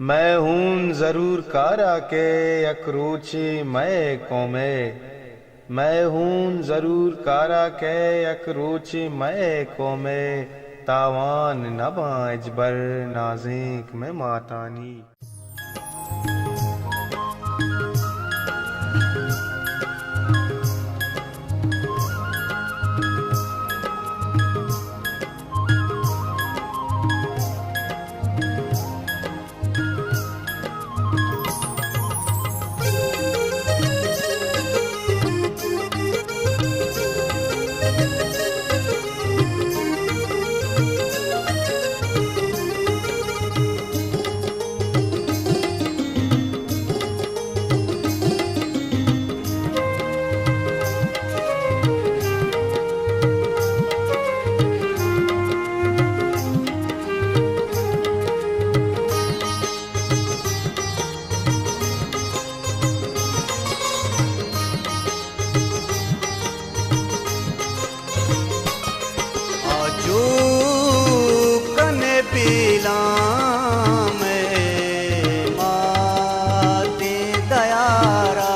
مئے ہون ضرور کارا کہ یک روچے مئے قومے، مئے ہون ضرور کارا کہ یک روچے مئے قومے، تاوان نباں ہچبر نازینک مئے ماتانی۔ آجو کنے پیلاں مئے ماتیں دیارا،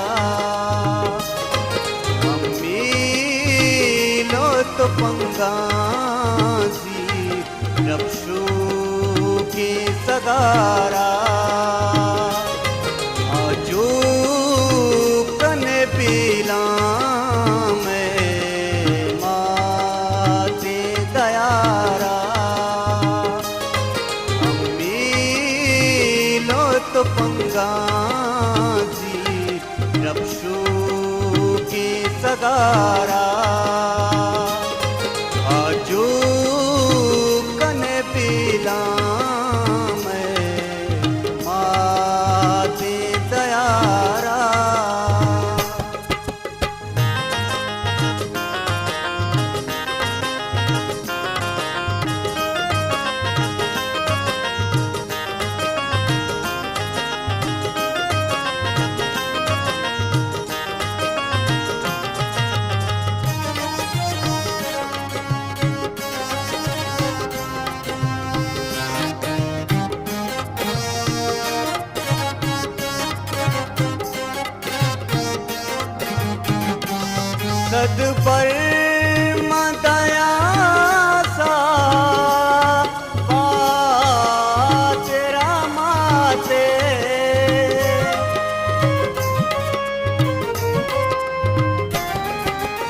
امی لوت پنگاں زی رپشوکیں سگارا۔ آجو کنے پیلاں مئے ماتیں دیارا، امی لوت پنگاں زی رپشوکیں سگارا۔ آجو کنے پیلاں مئے ماتیں دیارا۔ صد بر من دیاں سا خاطر ماتے،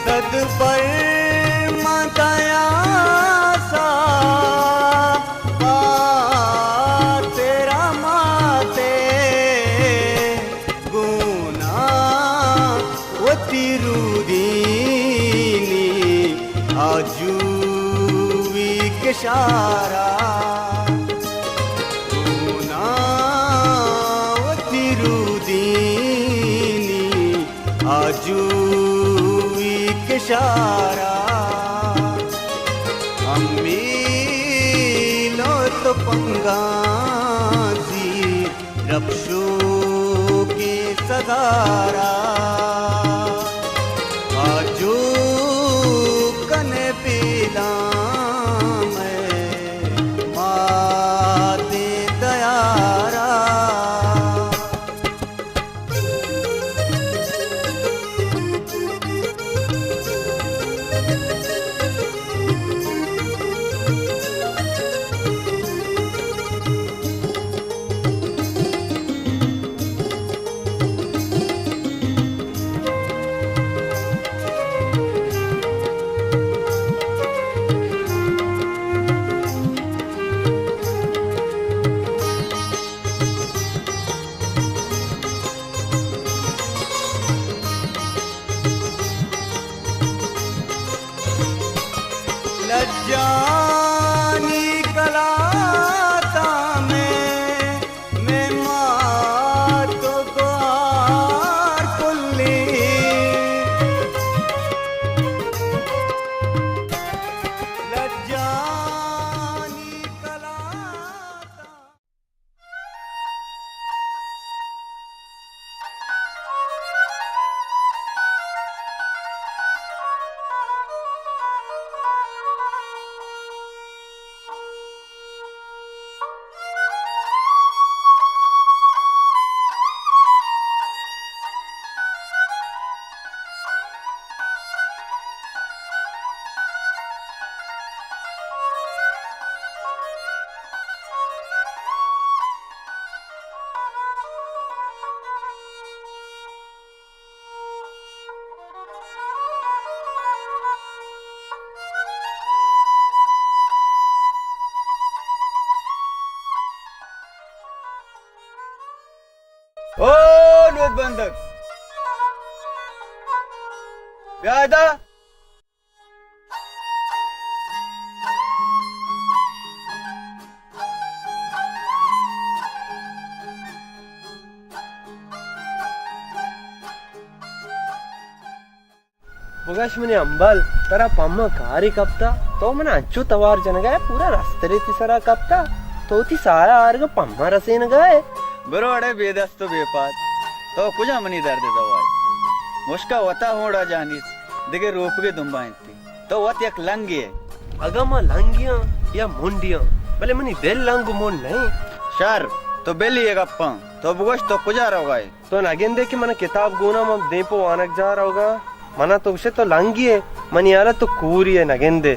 صد بر من دیاں سا خاطر ماتے، گونا وتی رودینی آجوئی کشارا۔ گونا وتی رودینی آجوئی کشارا۔ امی لوت پنگاں زی رپشوکیں سگارا۔ آجو کنے پیلاں مئے ماتیں دیارا۔ لجانی کلاتاں مئے، مئے مات ءُ گوھار کلیں۔ لجانی کلاتاں او نود بندگ، بیا ادا۔ بگش منی امبل، ترا پما کارے کپتا؟ تو منا انچو توار جنگا ئے، پورا رسترے تی سرا کپتا۔ تو تی سایا آرگا پما رسینگا ئے۔ برو اڑے بے دست و بے پاد۔ تو کجا منی درد دوا ئے؟ مشکا وتا ہونڈا جاہ نیست، دگہ روپگے دنبا انت۔ تو وت یک لنگے ئے۔ اگاں ما لنگیاں یا منڈیاں، بلے منی دل لنگ و منڈ نہ انت۔ شر، تو بل اے گپاں۔ تو بگوش تو کجا روگا ئے؟ تو نہ گندے کہ من کتاب گونا، من دیم پہ وانگجاہ روگا۔ منا تو گوشے تو لنگی ئے، منی ہیالا تو کوری ئے، نہ گندے۔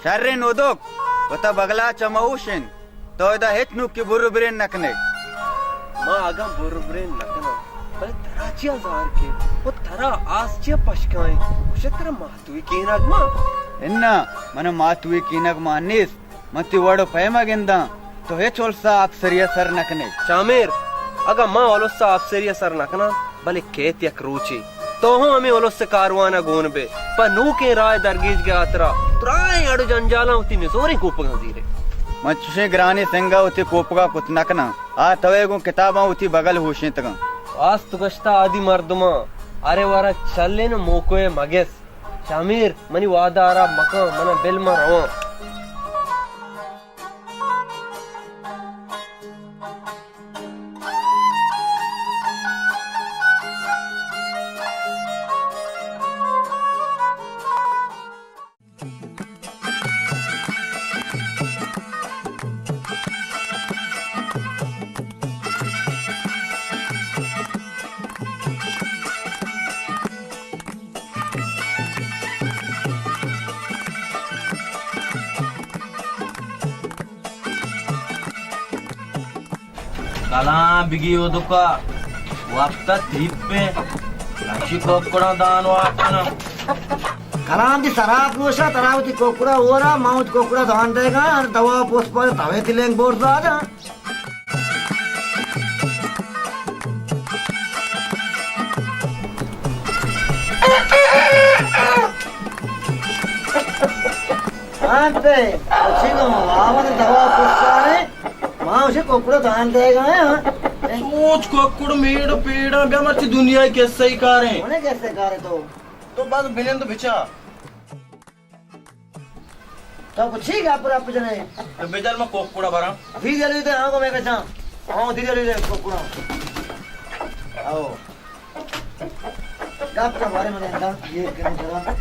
شریں نودوک، وتا بگلا چہ مہ اوشن۔ تو ادا ہچ نوکی بر برین نہ کنے۔ ما اگاں بر برین نہ کناں، بلے ترا چیا زار کے؟ و ترا آس چیا پشکائیں؟ گوشے ترا ماتوی کینگ ما؟ انا، من ماتوی کینگ ما نیست۔ من تی وڑ و پیما گنداں، تو ہچ السا آپسری ء سر نہ کنے۔ شامیر، اگاں من الس ء آپسری ء سر نہ کناں، بلے کیت یک روچے تو ہم ہمے الس ء کاروان ء گون بئے، پہ نوکیں راہ ء درگیجگ ء ہاترا درائیں اڑ و جنجالاں وتی نزوریں کوپگاں زیرے۔ من چشیں گرانیں سنگ ء وتی کوپگ ء کت نہ کناں، آ توئے گوں کتاباں وتی بگل ہوشینتگاں۔ راست گوشتہ آدی مردماں، ارے ورا چلین و موکوئے مگس۔ شامیر، منی وعدہ ہراب مکن، منا بل من رواں۔ کلام بگی اودکا وپتا تریپیں، لچی ککڑاں دان واتنا۔ کلام دی سرا پروشا، ترا وتی ککڑا ہورا، ما وتی ککڑا دان دیگا، ہر دوا پوس پر توے تی لینگ بور زادا۔ انت، چی گوں؟ آوت دوا پشتا ہے۔ ما اسے ککڑا دان دے گا ہے، ہاں۔ سوچ ککڑ میڑ پیڑا، بیا مرچی دنیا کسے کاریں۔ کسے کارے تو؟ تو بعد بنند بچا۔ تو کو چی گپ رپ جنے؟ تو بجل ما کوکڑا براں۔ دی جلی دے، ہاں کو میں کچا۔ ہاں، دی جلی دے کوکڑا۔ آؤ۔ گپ کا بارے من اندا، یہ کرم کرا۔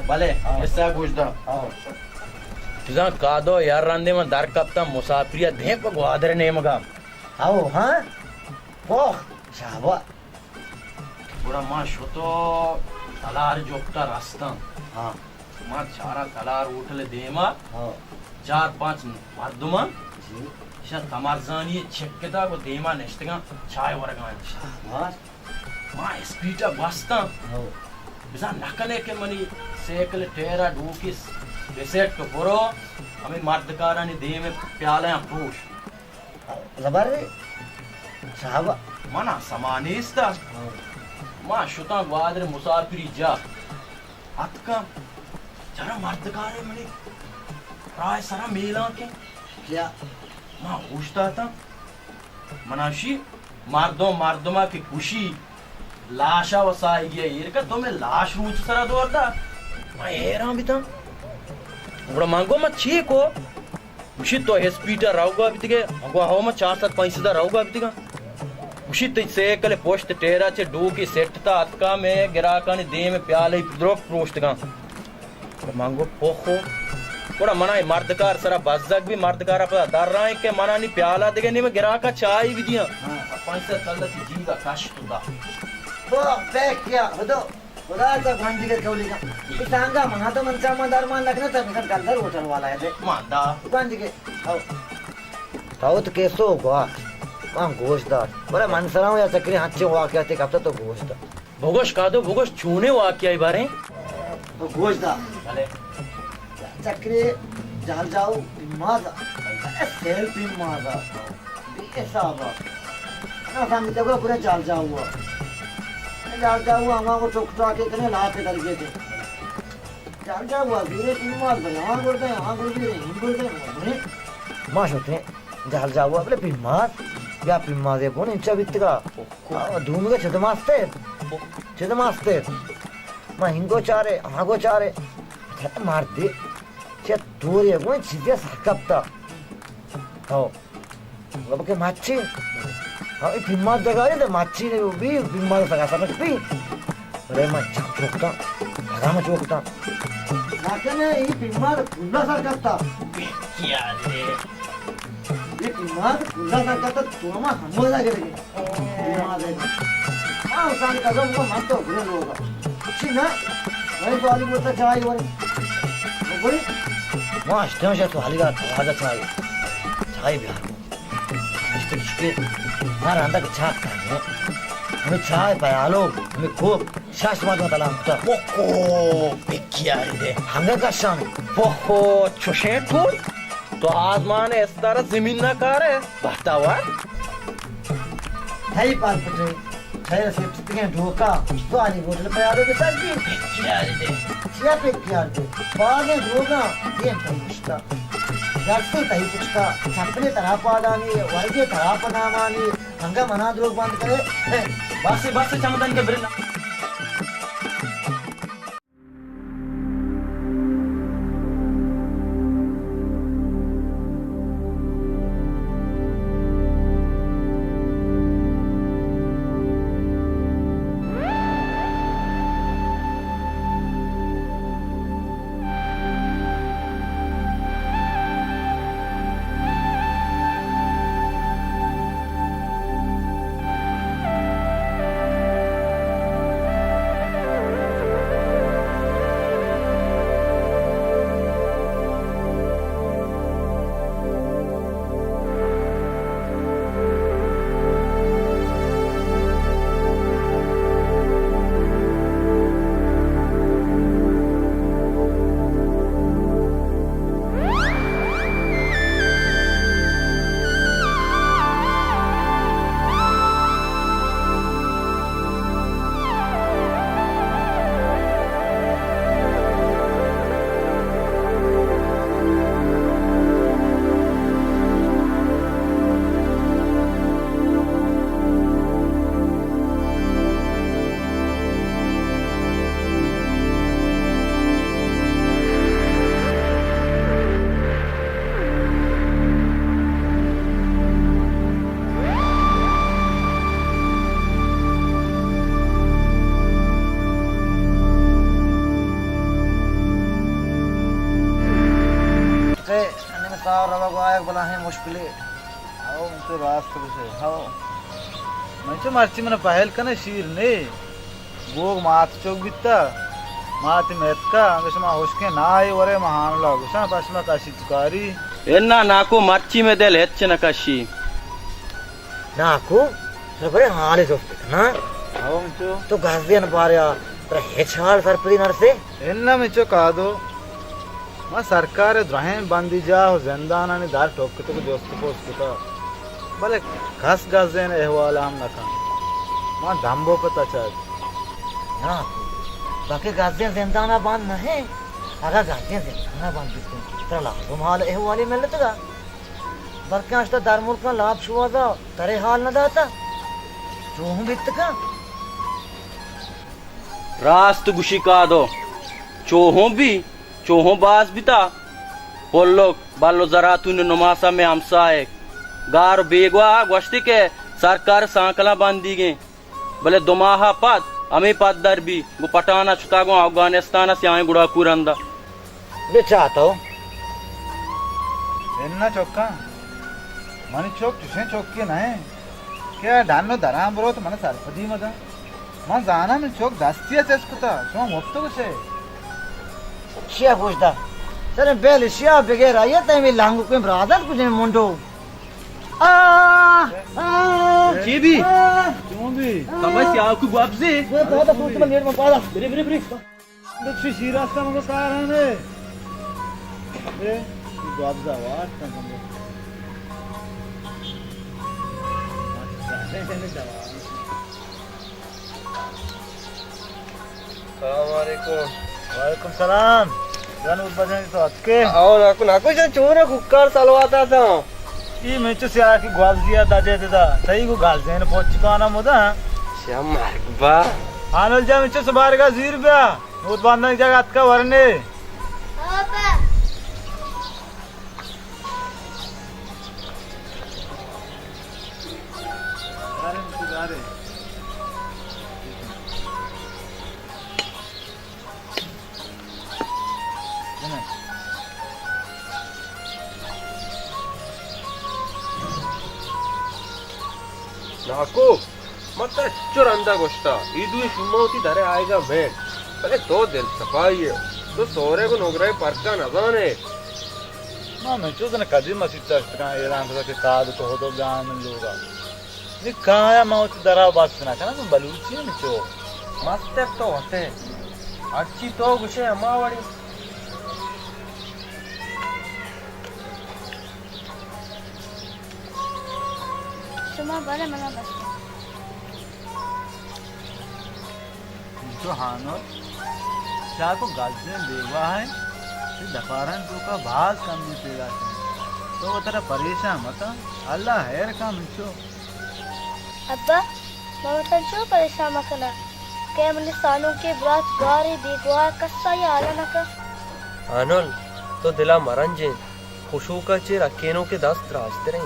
بلے، ہاں۔ ایسا گوش دا۔ ہاں۔ بزاں کادو یار رندے من در کپتا مسافری دیم پہ گوادر نیمگا۔ آؤ، ہاں۔ اوہ، شابا۔ گڑا ما شتو تلار جپتا رستاں۔ ہاں۔ ما چارا تلار ہوٹل دیما۔ ہاں۔ چار پانچ مردماں۔ جی۔ شا تمرزانی چکتا کو دیما نشتگاں چائے ورگاں۔ شاباش۔ ما اسپیڈا گوستاں۔ ہاں۔ بزاں نہ کنے کہ منی سائیکل ٹیرا ڈوکی بسیٹ کو برو، ہمیں مردکارانی دیم پیالہ پروش۔ زبر صاحب۔ منا سما نیست۔ ہاں۔ ما شتاں گوادر مسافری جا۔ اتکاں۔ چرا مردکارے منی راہ سرا میلان کے۔ کیا؟ ما اوشتاتاں۔ منا شی مردم مردما کہ کشی لاشا و ساہگی ایر کا تو میں لاش روچ سرا دور دا۔ ما حیران بیتاں۔ گڑا من گو ما چی کو؟ گوشی، تو اسپیڈ ء روگا بیتگے؟ من گو، ہو، من چار سد پنچ سد ء روگا بیتگاں۔ گوشی، تئی سائیکل ء پشت ٹیرا چہ ڈوکی سٹتا اتکا مئے گراکانی دیم ء پیالہ ء درو پروشتگاں۔ من گو، پوخو۔ گڑا منا اے مردکار سرا بزگ بی، مردکار ء پدا درائیں کہ منا نی پیالہ دگہ نی، من گراکا چاہی بدیاں۔ ہاں۔ پنچ سد کلدار تی جیبا کشت و دا۔ تو بیک کیا، ہدو۔ خدا تا گوانجیگے کولی کا۔ ای تانگا منا تو من چا من درمان نکنا تا بکن کندر ہوٹل والا ہے دے۔ ماندا۔ گوانجیگے۔ او۔ تو تو کیسو گوا۔ من گوش دار۔ بلے من سرا ہوں یا چکری ہنچے واقعہ تے کپتا تو گوش دار۔ بگوش کادو، بگوش چونے واقعہ ای بارے؟ تو گوش دار۔ بلے۔ چکری جال جاؤ بیمازا۔ سیل بیمازا۔ بے حسابا۔ نہ سمجھتے گو پورے جال جاؤ ہوا۔ جال جاؤ ہوا، ہما کو ٹک ٹاک کے کنے لا کے در گئے تھے۔ جال جاؤ ہوا، زیرے پیماز بھائی، ہاں گردے، ہاں گردے، ہاں گردے، ہاں گردے۔ ما شتے جال جاؤ ہوا، بلے پیماز، یا پیماز ہے، بون انچا بیتگا۔ آ، دومی کا چد ماستے، چد ماستے۔ ما ہنگو چارے، ہاگو چارے۔ چت مردے، چت توری گون چیزے سر کپتا۔ ہو۔ گوشت کہ مچی۔ ہاں، اے پیماز دگا اے، مچی نے بی، پیماز سگا سر بی۔ ارے من چک چوکتا، ہزا من چوکتا۔ لیکن اے پیماز کلا سر کپتا۔ کیا رے؟ اے پیماز کلا سر کپتا، تو ہما ہمودا گرے۔ پیماز ہے۔ ہاں، انسان قدم کو من تو گرے لوگا۔ چی نا؟ وہی تو علی بولتا چاہے وہی۔ وہی۔ ما اشتے ہوں شاید تو علی کا، علی کا چاہے۔ چاہے بیار۔ اشتے چکے، ما راندا کہ چاک کنیں۔ ہمیں چائے پیالو، ہمیں کوپ، شش مردم تلان کتا۔ پوکو، پکی آئی دے۔ ہنگا کشان۔ پوکو، چوشیں ٹول؟ تو آزمان استار زمین نہ کارے، بختاور۔ تئی پال پٹے، تئی رسے پستگیں ڈوکا، تو آنی بوتل پیالو بسر جی۔ پکی آئی دے۔ چیا پکی آئی دے؟ بازیں دروگاں، دیم تئی گشتا۔ درسے تئی پچکا، چپلے ترا پادانی، ورگے ترا پنامانی، انگا منا دروگ بند کرے۔ بس، بس، چمدن کے برنا۔ نمسا روگ آیگ بلاہیں مشکلے۔ ہو، من تو راست گوشے۔ ہو۔ من چو مرچی من پہل کنے شیر نے۔ گوگ مات چوک بیتا۔ مات میتکا، انگا شما ہشکیں ناہے ورے، ما ہانلا گوشاں، پشما کشی تو کاری۔ انا ناکو، مرچی میں دل ہچ نہ کشی۔ ناکو، تو بڑے حال جفت کنا۔ ہو، من چو۔ تو گزین باریا، ترا ہچ حال سرپدی نرسے؟ اناں منچو کادو، ما سرکار ءِ درہیں بندی جاہ ءُ زندانانی در ٹک کتگ ءُ جست ءُ پرس کتگ، بلے کس گزین ءِ احوال ءَ ہم نہ کنت۔ ما دمبو پہ تچگ۔ نا، بلکہ گزین زندان ءَ بند نہ اِنت۔ اگاں گزین زندان ءَ بند بیتیں، ترا لازم حال احوالی ملتگ ات۔ بلکیں اشتا درملکاں لاپ شوہازا ترے حال نہ داتا۔ چو ہوں بیت کن۔ راست گوشی کادو، چو ہوں بی، چو ہوں باز بیتا۔ پلک، بلو زراتون نماسا میں ہمسائے۔ گار بیگواہ گوشتی کہ سرکار سانکلاں بندیگیں۔ بلے دو ماہ ءَ پد ہمے پدر بی، گوں پٹھان ءَ شتا گوں اوگانستان ءَ سیاہیں گڑاکو رند ءَ۔ بچا تو۔ اناں چکاں، منی چک چشیں چکے نہ انت کہ آ ڈن ءُ دراں بروت من سرپدی مداں۔ من زاناں منی چک دستی ءَ چست کتا، شما مپت گوشے۔ چیا گوش دا؟ سر بیل شیا بغیر آئی تئی لانگو کوئی برادر کجے منڈو۔ آ، آ، چی بی؟ آ۔ چون بی؟ کمبا سیاہ کو گوابزے۔ وہ پادا تو تم لیٹ میں پادا۔ برے، برے، برے۔ بچی شیراستا مگو کار ہے نے۔ اے، گوابزا وارتا کمبا۔ سلام علیکم۔ وعلیکم سلام۔ جان، اوت بجن تو اتکے؟ او ناکو، ناکو جان، چون ئے؟ کوکار سلوات ءَ اتاں۔ ای منچو سیاہ کی گوال دیا دجے ددا۔ تئی کو گال زین پوچ کانا مدا۔ شیا مرگ با۔ آنل جان، منچو سبارگا زیر بیا۔ اوت باندن جگہ اتکا ورنے۔ ناکو، من ترا چو رندا گوشتا، اے دوئیں شوما وتی درے آیگا مین، بلے تو دل سپائی ئے، تو سورے گوں نگرہ ءِ پرکا نزان ئے۔ ما من چو زن کدی مسیت ءَ اشتگاں، ایران تھا کہ کاد تو ہدو بیان من لوگا۔ نی کایا ما وتی درا بس نہ کناں، من بلوچی ہم چو۔ مستر تو وتے۔ ہرچی تو گوشے ہما وڑی۔ شما بلے منا بس۔ انچو ہانو، چاکو گزیں بیگواہ ایں، چہ دپاران توکا باز کمی پیدا کنت۔ تو وترا پریشان مکن، اللہ ہیر کن انچو۔ ابا، من وتا چو پریشان مکناں کہ منی سانوکیں برات گارے بیگواہ، کس آئی حالا نکن۔ آنل، تو دلا مرنجین، کشوکا چہ رکینوکے دست دراجتریں۔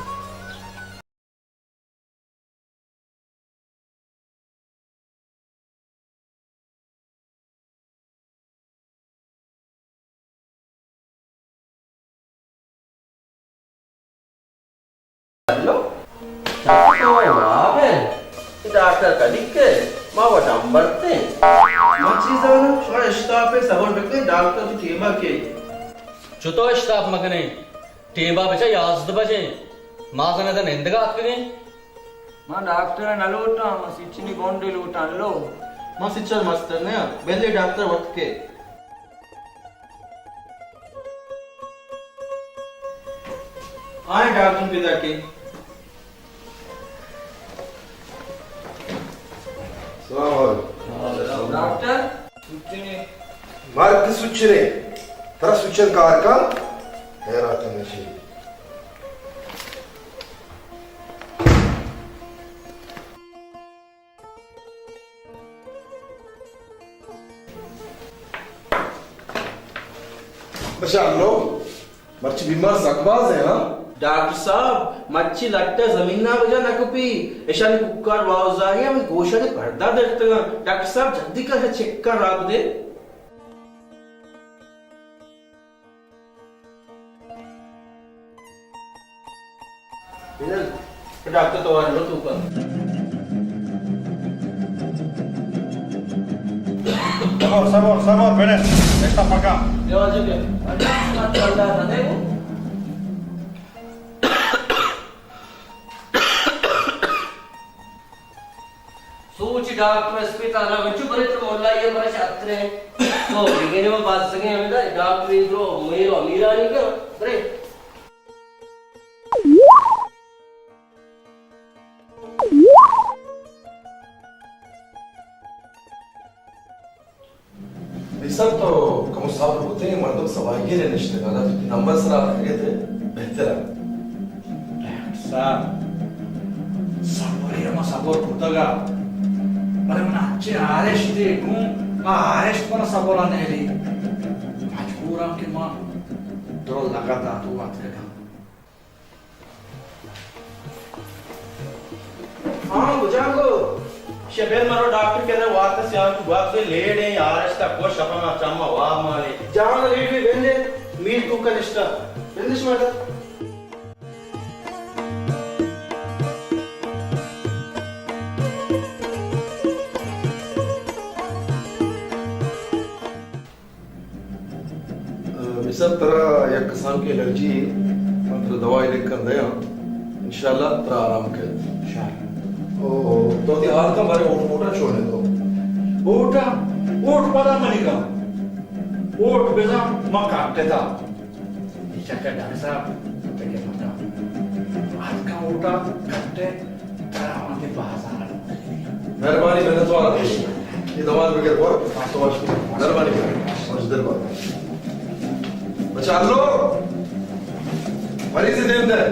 ہلو؟ تو واب ئے؟ ڈاکٹر کدی کئیت؟ ما وت امبرتیں۔ ما چی زاناں؟ شما اشتاپ ئے، صبر بکن، ڈاکٹر وتی ٹیما کئیت۔ چتو اشتاپ مکنیں؟ ٹیما بچا یازدہ بجیں۔ ما زاناں ادا نندگا اتکگیں۔ ما ڈاکٹر ءَ نہ لوٹاں، ما سچنی گونڈے لوٹاں۔ لو، ما سچر مستر نیاں، بلے ڈاکٹر وت کئیت۔ آئیں ڈاکٹر پیدا کئیت۔ السلام علیکم۔ ڈاکٹر، سچنے۔ مرد سچنے۔ ترا سچن کار کن۔ حیرات نشی۔ بشار لو، مرچی بیمار سک باز ایں، ہاں؟ ڈاکٹر صاحب، مرچی لٹ ءَ زمین ءَ بجا نہ کپی، اشانی کوکار واوزائی ہمے گوشانی پردہ درتگاں۔ ڈاکٹر صاحب، جلدی کن چیک کن، راہ بدے۔ بلال، ڈاکٹر توار لو تو کا۔ صبر، صبر، صبر، بڑے، ایسا پکا۔ دیواجو کے، ڈاکٹر صاحب، ٹھنڈا نہ دے وہ۔ سوچ ڈاکٹر اسپتال ءَ انچو برے تو مولا یہ مرش اترے۔ تو بگنے میں بات سکے ہمیں دا ڈاکٹر ادرو میر و امیرانی کا برے۔ ایسا تو کمو صبر کتیں، مردم سوائیگی نے نشتگ، اگر تو نمبر سرا اتکگے تے بہتر ہے۔ ڈاکٹر صاحب، صبر ہما صبر کتگا، بلے من اچے آرشتے گوں، ما آرشت من صبر نیلی۔ مجبوراں کہ ما درو لگا داتو اتکگاں۔ ہاں، بجانگو۔ شبیر مرو ڈاکٹر کرا وارتا سیاہ تو بات سے لیٹ ہیں، آرشتا کو شپا ما چما واب مالے۔ جان لیٹ بھی بندے، میر تو کنشتا۔ بندش ماتا۔ بسر ترا یک کسانکیں الرجی، من ترا دوائی لکھن دیاں، انشاءاللہ ترا آرام کئیت۔ انشاءاللہ۔ او، تو وتی حالتاں بارے اوٹ موٹا چون ئے تو؟ اوٹا؟ اوٹ پدا منی کن۔ اوٹ بزاں ما کاٹتا۔ اے چکر ڈاکٹر صاحب، تو کے متا۔ آج کا اوٹا کٹے۔ مہربانی، منت وار. یہ دوان بگر بر. مہربانی بگر. مجدر بر. بچا اللہ. مریض دیم دے.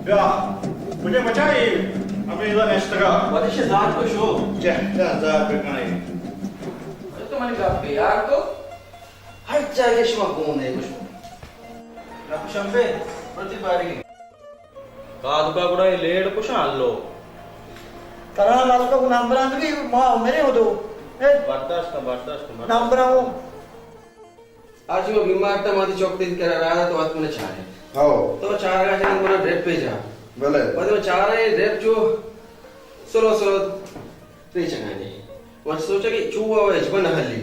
بیا، مجھے بچائی، ہمیں ادھر نشتگا. وتی شہزاد کو شو. چہ، چہ، ہزار بکنی. تو منی گپ یار تو. ہر جاگہ شما گون ئے گوش. نہ کشم بے، پرتی بارگی. کادکا گڑا اے لیڑ کشاں ہلو. ترا مالکا کو نمبر آن بھی ما میرے ہو دو. اے؟ برداشت کن، برداشت کن، برداشت کن. نمبر آؤ. آج وہ بیمار تھا، ماتی چوک تیل کرا رہا تو آت منا چارے. ہاؤ. تو چارا چارے منا ڈرپ پہ جا. بلے. بعد میں چارے ڈرپ جو سلو سلو ریچگانے. من سوچا کہ چو ہوا اجبن حلی.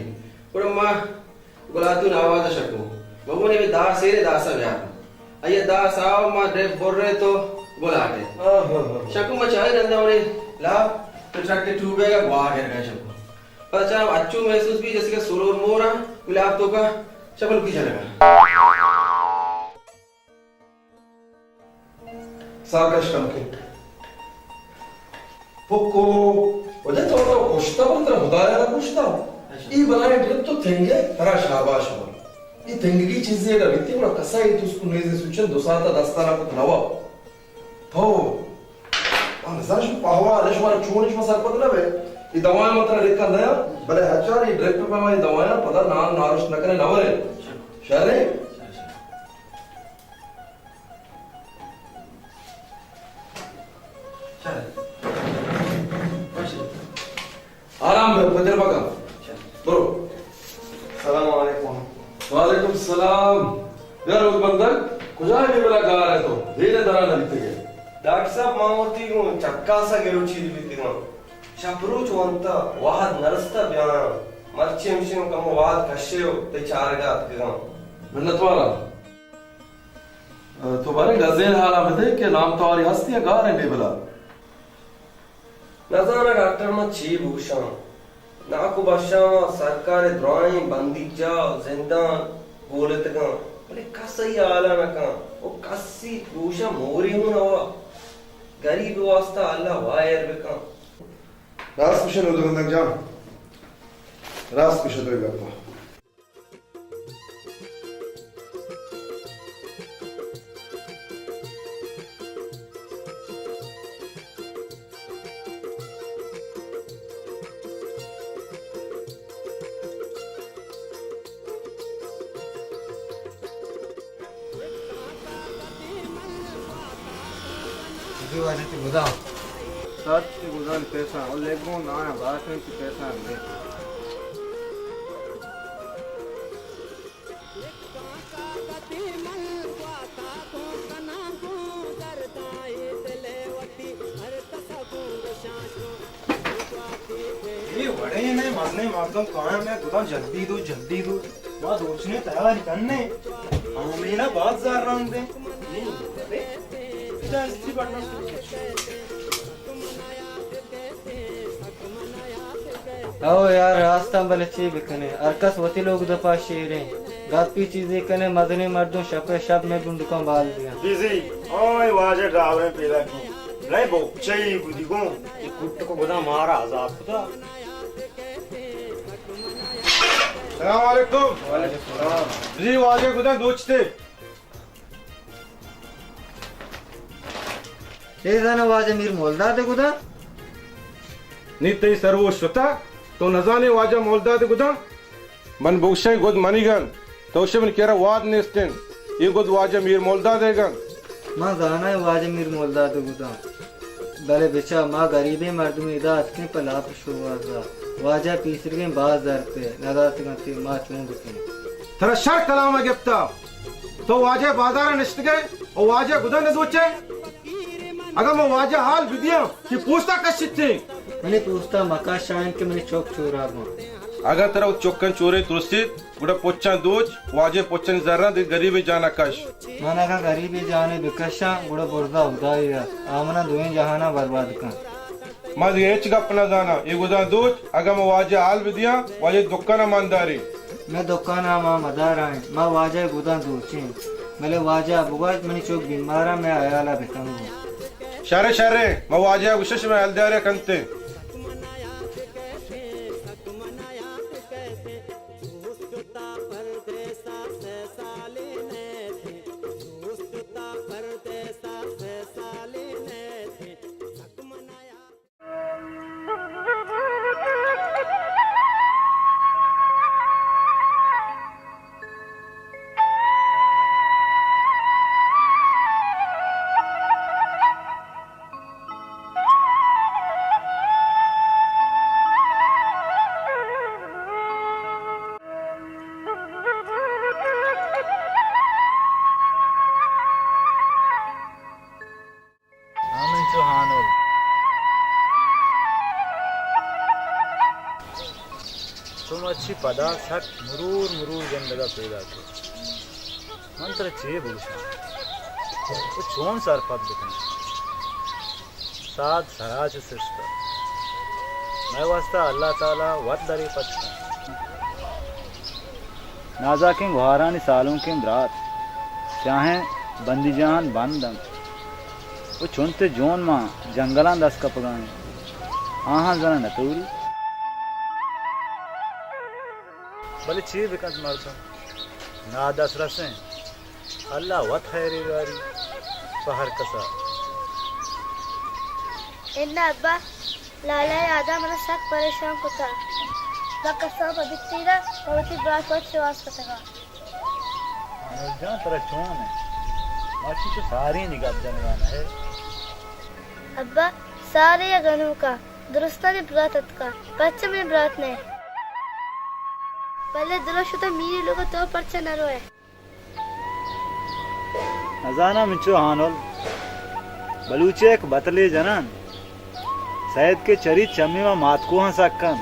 گڑا ما گلاتون آواز شکو. مگونے ہمے داس ایرے داسا بیار. آئی داس آو ما ڈیپ برے تو گلاٹے. آہا. شکو ما چاہے رندا وڑے لاپ تو ٹرک ٹو بیگا گوا گر گئے شکو. پدا چا اچو محسوس بھی جیسے کہ سرور مورا گلاب تو کا چپل کی جنگا. ساکش کم کے. پکو، وجہ تو تو کشتا بل ترا خدایا نہ کشتا. اچھا. ای بلائیں ڈرپ تو تنگے، ترا شاباش ہو. ای تنگگی چیزے اگر بیتی گڑا کسا ای تو اس کو نیزے سوچن دو ساعت دستانا کت نوا. تو، من زن شو پہوا، نے شما چونش ما سرپد نہ بے. ای دوائیں من ترا لکھا نیا، بلے ہچار ای ڈرپ پہ ما ای دوائیں پدا نان نارشت نہ کرے نہ ورے. شہرے؟ آرام بے، پجر بکا. برو. سلام علیکم. وعلیکم سلام. یا روز بندگ، کجا ہے بلا گار ہے تو؟ دیر درا نہ بیتگے. ڈاکٹر صاحب، ما وتی گوں چکاسا گروچی بیتگاں. شپ روچ وانتا، وہد نرستا بیاں. مرچی ہمشی کمو وہد کشے و تئی چارگا اتکگاں. منتواراں. تو باریں گزین حالاں بدے کہ نام تواری ہستی یا گار ہیں بے بلا؟ نزاناں ڈاکٹر، من چی بوشاں؟ ناکو بشاں سرکار درائیں بندیجا زندان گولتگاں، بلے کس ای حالا نکاں و کسی گوشاں موری ہوں نوا. گریب واسطہ اللہ وایر بکاں. راست گوشے نودرندگ جان، راست گوشے تو گپا. جی واجہ تی گدان. سات تی گدان پیسہ، او لیگون آیا بات ہے تی پیسہ دے. اے وڑیں نے مزنیں مردم کایاں، مئے گداں جلدی دو، جلدی دو. ما دوچنے تیار کننے. آمینا باز زر رند دیں. دستی بٹن. او یار، راستاں بلے چے بکنے؟ ہر کس وتی لوگ دپا شیریں. گپی چیزے کنے، مزنیں مردم شپ شپ مئے بنڈکاں بال دیاں. بیزی، آئی واجہ ڈرائیوریں پیدا کی. رے بوکچئی گدی گوں. اے کٹک و گداں مارا عذاب کتا. سلام علیکم. وعلیکم السلام. جی واجہ گداں دوچتے. اے زاناں واجہ میر مولداد گداں؟ نی تئی سر و شتا، تو نزانے واجہ مولداد گداں؟ من بگشیں گد منیگ انت، تو گشے من کرا واد نیست انت، اے گد واجہ میر مولداد ئیگ انت. من زاناں واجہ میر مولداد گداں، بلے بچا ما گریبیں مردمے ادا اتکیں پہ لاپ شوہازا. واجہ پیسرگیں باز زر پہ نداتگ انت، ما چون بکنیں؟ ترا شر کلام گپتا. تو واجہ بازار نشتگے و واجہ گداں نزوچے؟ اگاں من واجہ حال بدیاں کہ پوستا کشتے. منی پوستا مکش، آئین کہ منی چوک چورا بان. اگاں ترا چوکن چورے ترسیت، گڑا پچاں دوچ، واجہ پچانی زراں دگہ گریبیں جانا کش. من اگاں گریبیں جانے بکشاں، گڑا برزا ہدائی است، آ منا دوئیں جہاناں برباد کن. ما دگہ ہچ گپ نہ زاناں. اے گداں دوچ، اگاں ما واجہ حال بدیاں، واجہ دکان ء مان داریں. مئے دکان ء ما مدار آئیں، ما واجہ ء گداں دوچیں. بلے واجہ ءَ بگوش، منی چک بیمار اَنت، مئے ہیال ءَ بکن گوں۔ شرے، شرے، ما واجہ ءَ گوشاں شمئے ہیالداری ءَ کنت ایں۔ ہمینچو ہانل، تو مرچی پدا سک مرور مرور گندگ ءَ پیداک ئے۔ من ترا چے بگوشاں؟ تو چون سرپد بکناں؟ ساعت سرا چہ سست اَت۔ مئے واستا اللہ تعالی وت درے پچ کنت۔ نازاکیں گوھارانی سالونکیں برات، سیاہیں بندیجاہاں بند اَنت ءُ چنت ءُ جون ماں جنگلاں دست کپگ ءَ اَنت، آہاں زاناں نہ توری۔ بلے چے بکنت مردم؟ نادسترس اِنت۔ اللہ وت خیرے داری پہ ہر کسا۔ اناں ابا، لالا ءِ یادا منا سک پریشان کتا۔ ما کسان پہ بتیرا، پہ وتی برات وت شواز کتگا۔ انور جان، ترا چون اِنت؟ مرچی تو ساریں دی گپ جنگا نہ ئے۔ ابا، سارے ءَ گنوکا، درستانی برات اتکا، پرچا منی برات نہ ئے؟ بلے درست شتا میری لوگا، تو پرچا نہ روئے؟ نزاناں منچو ہانل، بلوچ ءِ یک بتلے جنان، سید کہ چریت چمی ما ماتکوہاں سک اَنت۔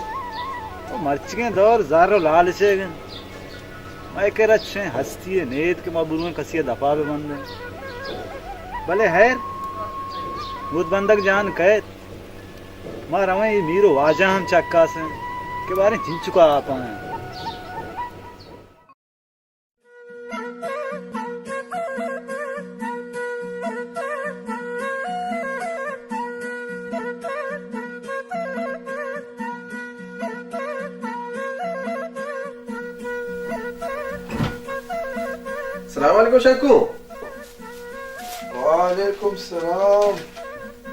ءُ مرچیگیں دور زر ءُ لالچ ئیگ اِنت۔ مئے کرا چشیں ہستی یے نیت کہ ما برویں کسی ءِ دپا بہ بندیں۔ بلے ہیر، نود بندگ جان کئیت، ما رویں، اے میر ءُ واجہ ہم چکاسیں کہ باریں چنچکا آپ اَنت۔ السلام علیکم شکو۔ وعلیکم السلام۔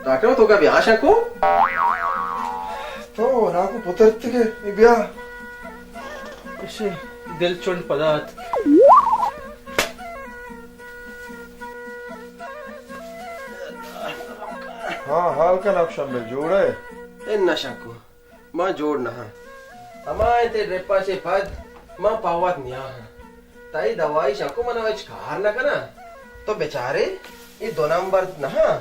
ڈاکٹر، تو کا بیا شکو؟ تو ناکو پترتگے، اے بیا۔ اشی دل چنڈ پدا اتک۔ ہاں، حال کن افشم بل، جوڑ ئے؟ اے نہ شکو، ما جوڑ نہ ہاں۔ ہما انت ڈرپا چے پد ما پہ وت نیا ہاں۔ تئی دوائی شکو منا ہچ کار نہ کنا۔ تو بچارے، اے دو نمبر نہ ہاں۔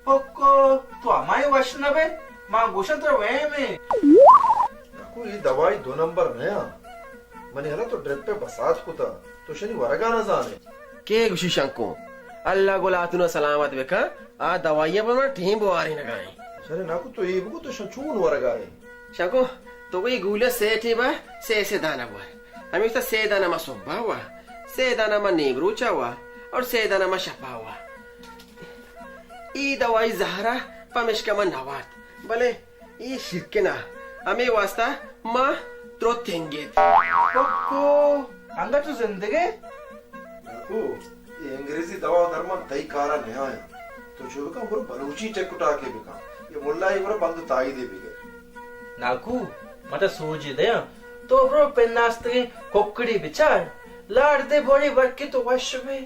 پکو، تو ہمائی وش نہ بے، ما گوشاں ترا وہمے۔ ناکو، اے دوائی دو نمبر نیا۔ منی ہلا تو ڈرپ ءِ بسات کتا، تو شنی ورگا نہ زانے۔ کے گوشی شنکو؟ اللہ گل آتونا سلامت بکن، آ دوائی ءَ پہ من ٹیم بوارینگا ایں۔ شرے ناکو، تو اے بگو تو شن چون ورگا ایں؟ شنکو، تو اے گولی ءَ سے ٹیم ءَ سے سے دانہ بور۔ ہمیشہ سے دانہ ما صبح وا، سے دانہ ما نیم روچا وا، اور سے دانہ ما شپا وا۔ اے دوائی زہرا پمشکا ما نوارت، بلے اے شرکنا، ہمے واسطہ ما درو تنگیت۔ پکو، انگا تو زندگے؟ ناکو، اے انگریزی دوا و درمان تئی کارا نیایاں۔ تو چو بکن، برو بلوچی ٹک و ٹاکے بکن۔ اے ملائی گورا بند و تائیدے بگر۔ ناکو، متا سوجے دیاں۔ تو برو پناستگیں ککڑی بچار۔ لاڑ دے بوڑی برکے تو وش بے۔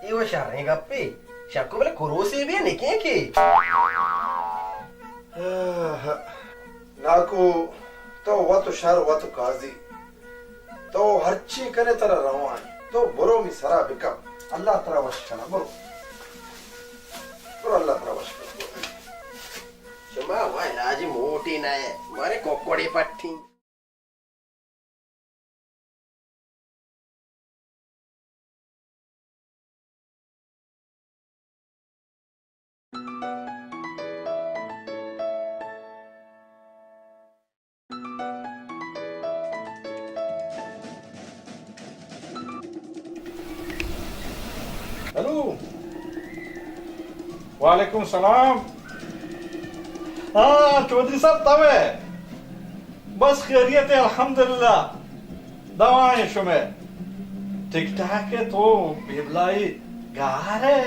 اے و شریں گپے۔ شکو بلے کروسے بے نکیں کے۔ آہ، ناکو، تو وت و شر وت و قاضی۔ تو ہرچی کنے ترا روا انت۔ تو برو می سرا بکپ۔ اللہ ترا وش کنا، برو۔ برو اللہ ترا وش کنا۔ شما و علاج موٹی نہ، مارے کوکڑے پٹی۔ ہیلو۔ وعلیکم السلام۔ ہاں، چوہدری صاحب، تو ئے؟ بس خیریت ہے، الحمدللہ۔ دعائیں شمے۔ ٹھیک ٹھاک ہے، تو بے بلائی گار ہے؟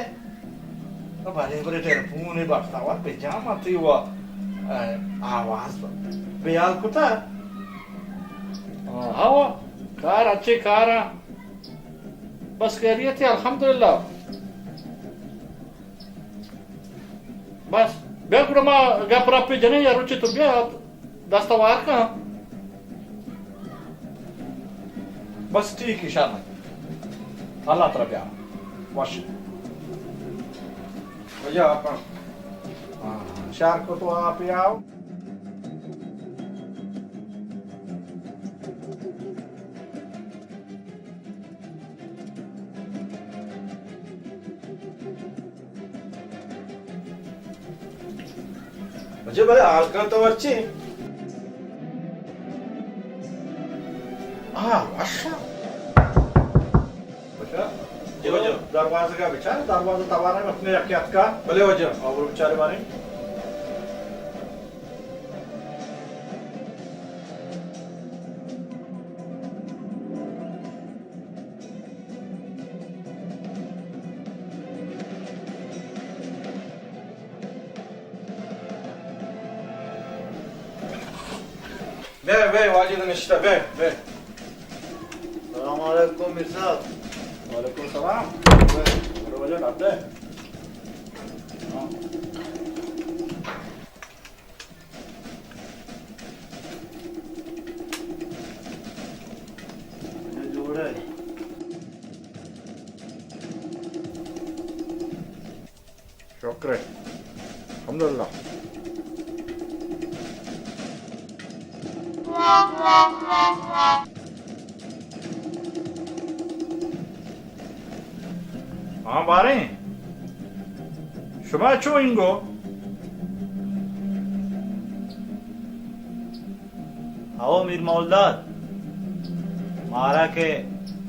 بلے بلے، ٹیلیفون بختاور بجا، من تئی و، اے، آواز بیال کتا۔ ہاں، ہاں، کار اچھے کار ہیں۔ بس خیریت ہے، الحمدللہ۔ بس، بیا گڑا ما گپ رپے جنیں، یا روچے تو بیا، دست وار کن۔ بس ٹھیک ہے، شر نہ۔ اللہ ترا بیا۔ وش۔ بجا اپن۔ ہاں، شر کو تو آپ ہی آؤ۔ بچے بلے حال کن تو مرچی۔ آ، وشا۔ بچا، جی واجہ۔ دروازہ کا بچار، دروازہ توارا متنے رکھے اتکا۔ بلے واجہ۔ اور بچارے مارے۔ بے، بے، واجد نشتہ، بے، بے۔ السلام علیکم میر صاحب۔ وعلیکم السلام۔ بے، بڑو واجہ ڈاکٹر۔ ہاں۔ جوڑ ئے۔ شکر ہے۔ الحمدللہ۔ ہاں باریں، شما چو انگو؟ ہئو میر مولداد، مارا کہ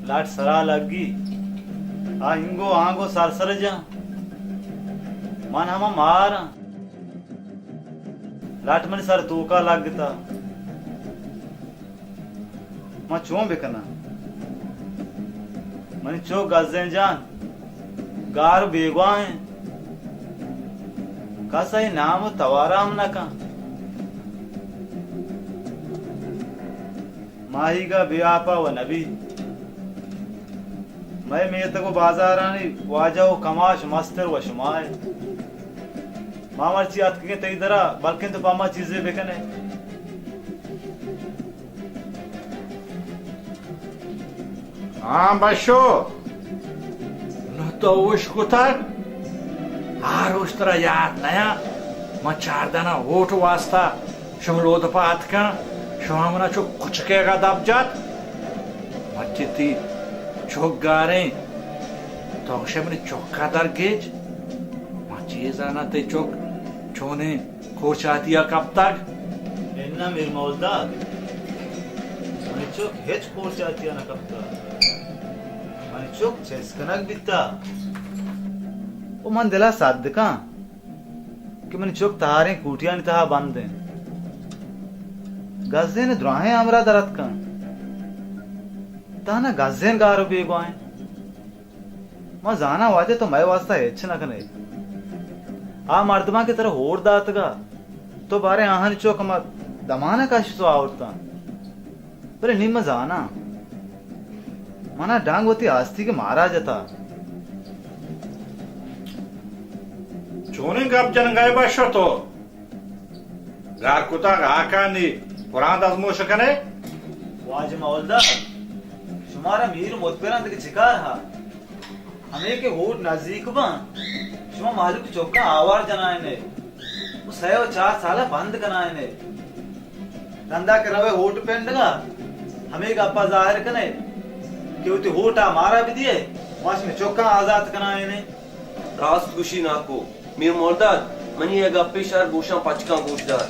لٹ سرا لگی، آ انگو آنگو سرسر جاں۔ من ہما ماراں، لٹ منی سر توکا لگتا۔ من چون بکناں؟ منی چک گزین جان گار و بیگواہ انت، کس آئی نام و توارا ہم نہ کن۔ ماہیگا بے آپا و نبی۔ مئے میتگ و بازارانی واجہ و کماش مستر و شما ئے۔ ما مرچی اتکگیں تئی درا، بلکن تو پہ ما چیزے بکن ئے۔ ہاں بشو، نوں تو اوش کتگ؟ آ روچ ترا یات نیا؟ من چاردہنا ووٹ واسطہ شمئے لوگ دپا اتکاں، شما منا چو کچکے گا دپ جت۔ مرچی تئی چک گاریں، تو گوشئے منی چکا درگیج۔ من چے زاناں تئی چک چونیں کورچاتیا کپتگ؟ اناں میر مولداد، منی چک ہچ کورچاتیا نہ کپتگ۔ منی چک چست کنگ بیتگ۔ او من دلا سدکاں کہ منی چک تہاریں کوٹیانی تہا بند انت۔ گزین دراہیں ہمراہ در اتکاں۔ تہنا گزین گار و بیگواہ انت۔ ما زاناں واجہ تو مئے واسطہ ہچ نہ کنئے۔ آ مردماں کہ ترا ہور داتگا، تو باریں آہانی چک ہما دمانا کشت و آورتاں۔ بلے نی من زاناں، منا ڈنگ وتی آستیگ مارا جتا۔ چونیں گپ جنگائے بشو تو؟ گار کتگ ہاکانی پران دزموش کنئے؟ واجہ مولداد، شمارا میر متبراں دگہ چکار ہا؟ ہمے کہ ہوٹ نزیک باں، شما مہلوک چکاں آوار جنائینے و سئے و چار سالا بند کنائینے۔ رندا کہ روئے ہوٹ پنڈگا، ہمے گپا ظاہر کنئے کہ وتی ہوٹا مارا بدیئے، ما شمئے چکاں آزات کنائینے۔ راست گوشی ناکو۔ میر مولداد، منی اے گپے شر گوشاں پچ کن گوشدار۔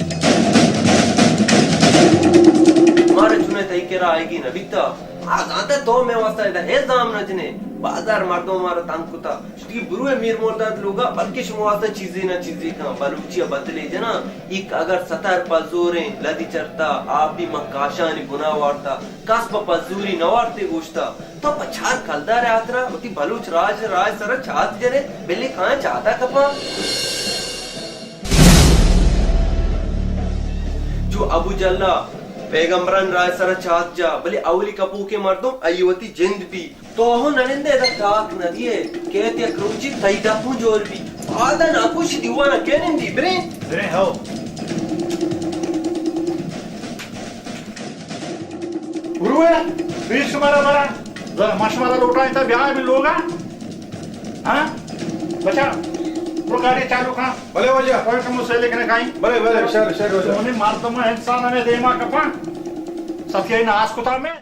مارا چونیں تئی کرا آئیگی نہ بیتا۔ آ زانتہ تو مئے واسطہ ادا ہچ زام نہ جنے۔ بازار مردم مارا تنگ کتا۔ شتی بروئے میر مرداد لوگا، بلکہ شما واسطہ چیزے نہ چیزے کن۔ بلوچی ء بتلے جناں، ایک اگر ستر پزوریں، لدی چرتا، آپی من کاشانی بنا وارتا، کس پہ پزوری نہ وارتے گوشتا۔ تو پہ چار کلدار ہاترا وتی بلوچ راج، راج سرا چات جنے، بلے کائیں چاتا کپاں۔ جو ابو جہلا پیغمبران راج سرا چات جا، بلے اولی کپوکیں مردم ای وتی جند بی۔ تو ہو ننندے ادا ٹاک نہ دیئے، کیت یک روچی تئی دپ ہوں جوڑ بی۔ آدا ناکوش دیوانا کے نندی، بریں؟ بریں، ہو۔ گروہ، پیش شمارا برا۔ ذرا ما شمارا لوٹائیں تا بیا من لوگا۔ ہاں؟ بچا، برو گاڑی چالو کھاں۔ بلے واجہ۔ کوئی کمو سیلے کنے کھائیں۔ بلے، بلے، شر، شر واجہ۔ سونے مردم انسان ہمیں دیما کپاں۔ سفیائی ناس کتا میں۔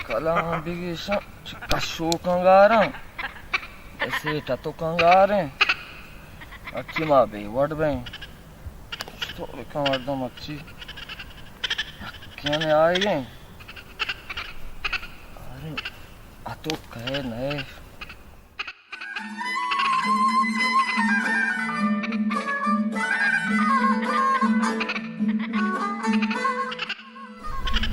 کلام بگیشاں چہ کشوکاں گاراں، اسے ٹتوکاں گاریں، اکی ما بے وڑ بیں۔ چطور کن مردم اکی اکیاں آئیں۔ ارے، اتو کہے نئے۔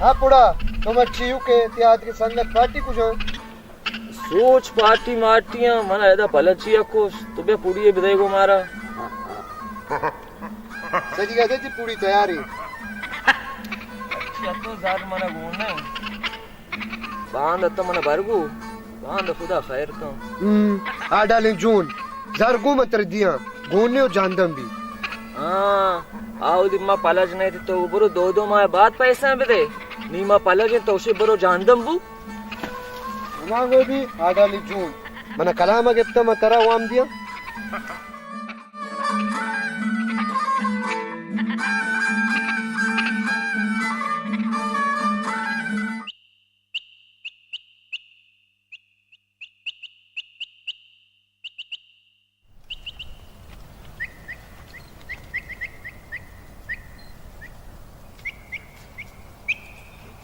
ہاں پڑا، تو مرچی یو کہ تیاد کے سنگت پارٹی کجا؟ سوچ پارٹی مارٹیاں، من ادا پلچی اکوش، تو بیا پوڑی بدے گو مارا۔ سجی گا دے تی پوڑی تیاری۔ اچھی اتو زار منا گون ہے۔ باند اتو منا برگو، باند خدا خیر کن۔ ہم، آ ڈالیں جون، زار گو من تر دیاں، گونے و جاندم بی۔ ہاں، آو دی ما پلج نہیں تی تو برو دو دو ماہ بعد پیسہ بدے۔ نی ما پلج تو شی برو جاندم بو۔ ہما گو بی آڈالی جون۔ من کلام گپتا، من ترا وام دیاں۔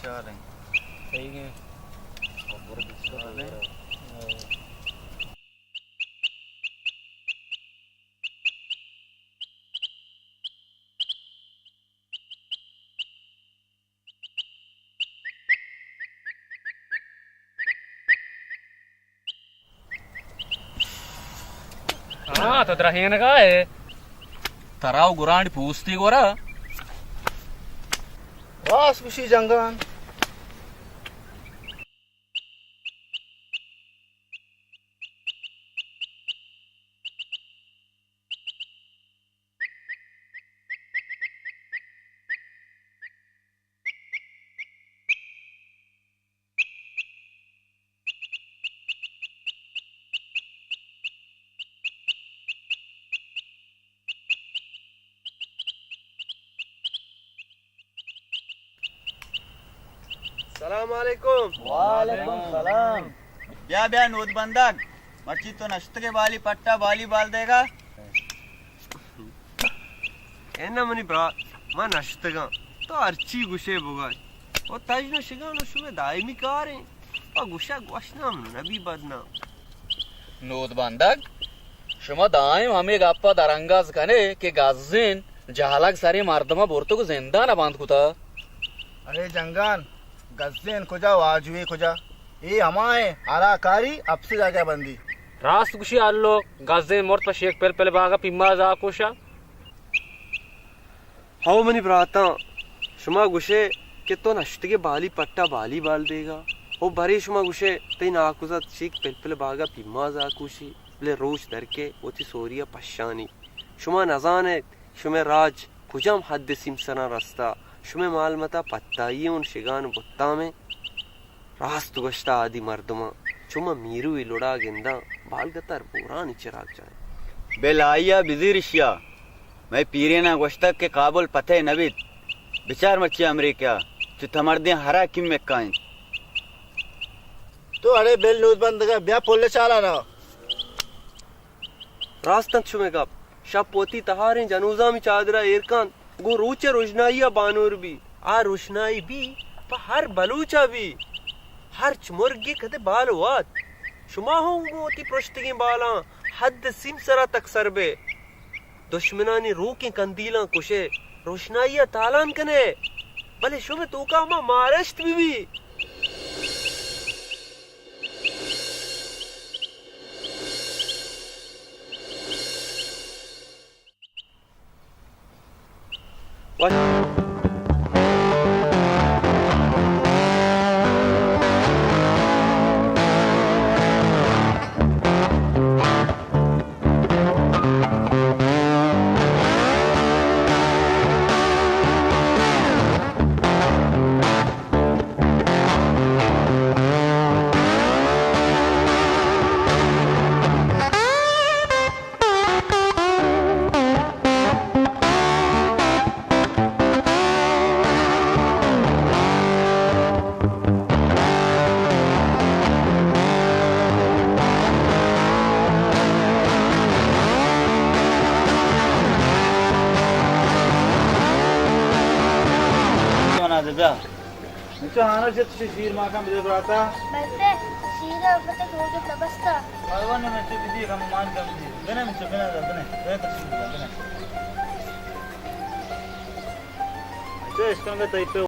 چاریں۔ صحیح ہے۔ چاریں۔ ہاں، تو درہینگا ہے۔ ترا و گرانی پوستی گورا۔ راست گوشی جنگان۔ سلام علیکم۔ وعلیکم سلام۔ بیا بیا نود بندگ، مرچی تو نشتگے بالی پٹا بالی بال دیگا۔ اے نہ منی برات، ما نشتگاں، تو ہرچی گوشے بگوش۔ او تژن و شگان و شومے دائمی کاریں۔ پہ گوشگ وش نام نبی بدنام۔ نود بندگ، شما دائم ہمے گپا درانگاز کنے کہ گزین جہلگ سریں مردماں برتگ ءُ زندان ءَ بند کتہ۔ ارے جنگان، گزین کجا، واجوی کجا؟ اے ہما ایں ہرا کاری اپسی جاگہ بندی۔ راست گوشی الو، گزین مرت پہ شیک پلپل باغ ءَ پیماز آکوش ءَ۔ ہو منی براتاں، شما گوشے کہ تو نشتگے بالی پٹا بالی بال بیگا۔ ہو برے شما گوشے تئی ناکوزات شیک پلپل باغا پیماز آکوشی، بلے روچ درکے وتی سوریا پشانی۔ شما نزانیت شمئے راج کجام حد سیمسراں رستا، شمئے مال متا پتائی اون شگان بتامیں۔ راست گوشتہ آدی مردماں، چو من میروی لڑا گنداں، بالگتر بورانی چراگ جاہیں۔ بل آئیا بزیر اشیا، مئے پیریناں گوشتگ کہ کابل پتہ نہ بیت۔ بچار مرچی امریکہ، چو تمردیں ہرا کمکا انت۔ تو اڑے بل نوز بندگا، بیا پل چالا را۔ راست انت شمئے گپ۔ شپ وتی تہاریں جنوزامی چادرا ایر کنت، گوں روچ ء روشنائی ء بانور بی۔ آ روشنائی بی پہ ہر بلوچ ء بی۔ ہرچ مرگے کدے بال وات۔ شما ہوں گوں وتی پرشتگیں بالاں حد سیم سرا تک سر بے۔ دشمنانی روکیں کندیلاں کشے، روشنائی ء تالان کنے، بلے شمئے توکا ہما مارشت بہ بی۔ انچو ہانو چت چی شیر ماکان بدے براتا۔ بلتے شیر ء پتہ گوگے تبستا۔ پروا نہ، من چو بدی کم مان کم دی۔ بنے من چو بنے بنے۔ بنے تشیر بنے۔ انچو اشکنگا تئی پہ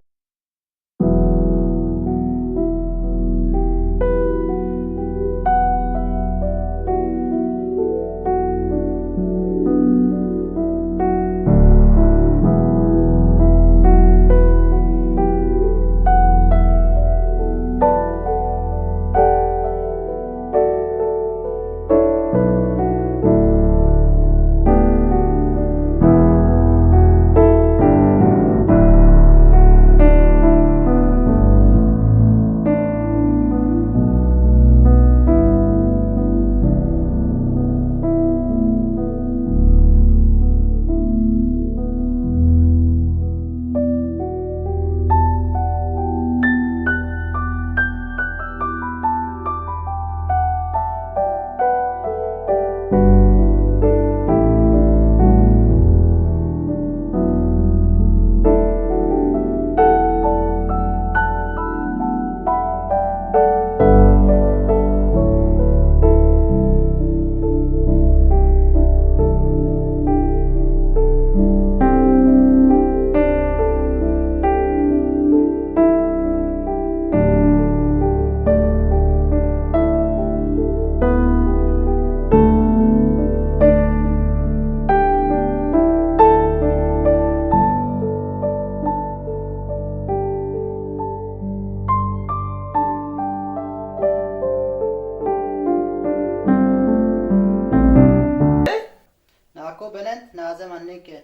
ناکو بنند، نازم انیں کہ۔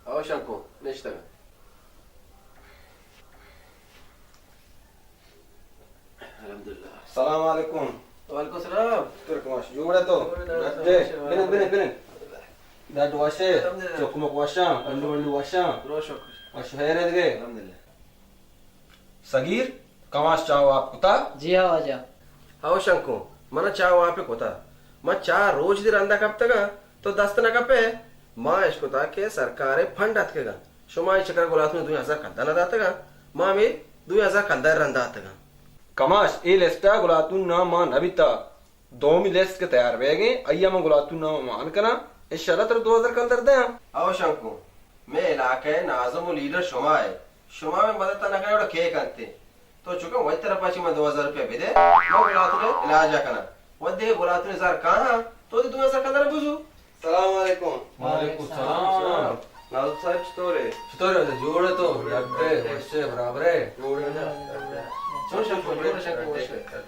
او شنکو، نشتگ۔ الحمدللہ۔ سلام علیکم۔ وعلیکم السلام۔ ترکماش، جوڑ ئے تو؟ جوڑ ئے، ڈڈ ئے؟ شکر۔ بنند، بنند، بنند۔ ڈڈ وش ئے؟ الحمدللہ۔ چک مک وشاں، گنڈو منڈو وشاں؟ درو شکر۔ وش خیر ئے دگہ؟ الحمدللہ۔ سگیر، کماش چاہ و آپ کتا؟ جی ہاں واجہ۔ ہو شنکو، من چاہ و آپ کتا۔ من چاہ روچ دی رندا کپتگاں، تو دست نہ کپے۔ ما اشکتا کہ سرکار فنڈ اتکگاں۔ شما اے چکر گلاتون دوئیں ہزار کلدار نہ داتگاں، ما ہمے دوئیں ہزار کلدار رندا اتگاں۔ کماش، اے لسٹا گلاتون نام ما نہ بیتا۔ دومی لسٹ کہ تیار بیگیں، آئیا من گلاتون نام مان کناں، انشاءاللہ ترا دو ہزار کلدار دیاں۔ ہو شنکو، مئے علاقہ ءِ ناظم ءُ لیڈر شما ئے۔ شما مئے مدد ءَ نہ کنئے، گڑا کئے کنت؟ تو چکاں وتی طرف ءَ چہ من دو ہزار روپیہ بدئے، من گلاتون ءِ علاج ءَ کناں۔ وھدے گلاتون ءِ زر کاہاں، تو وتی دو ہزار کلدار بزور۔ سلام علیکم۔ وعلیکم السلام۔ ناظم صاحب چطور ئے؟ چطور ئے؟ جوڑ ئے تو؟ ڈڈ ئے، وش ئے، برابر ئے؟ جوڑ ئے۔ چون شپ جوڑ ئے؟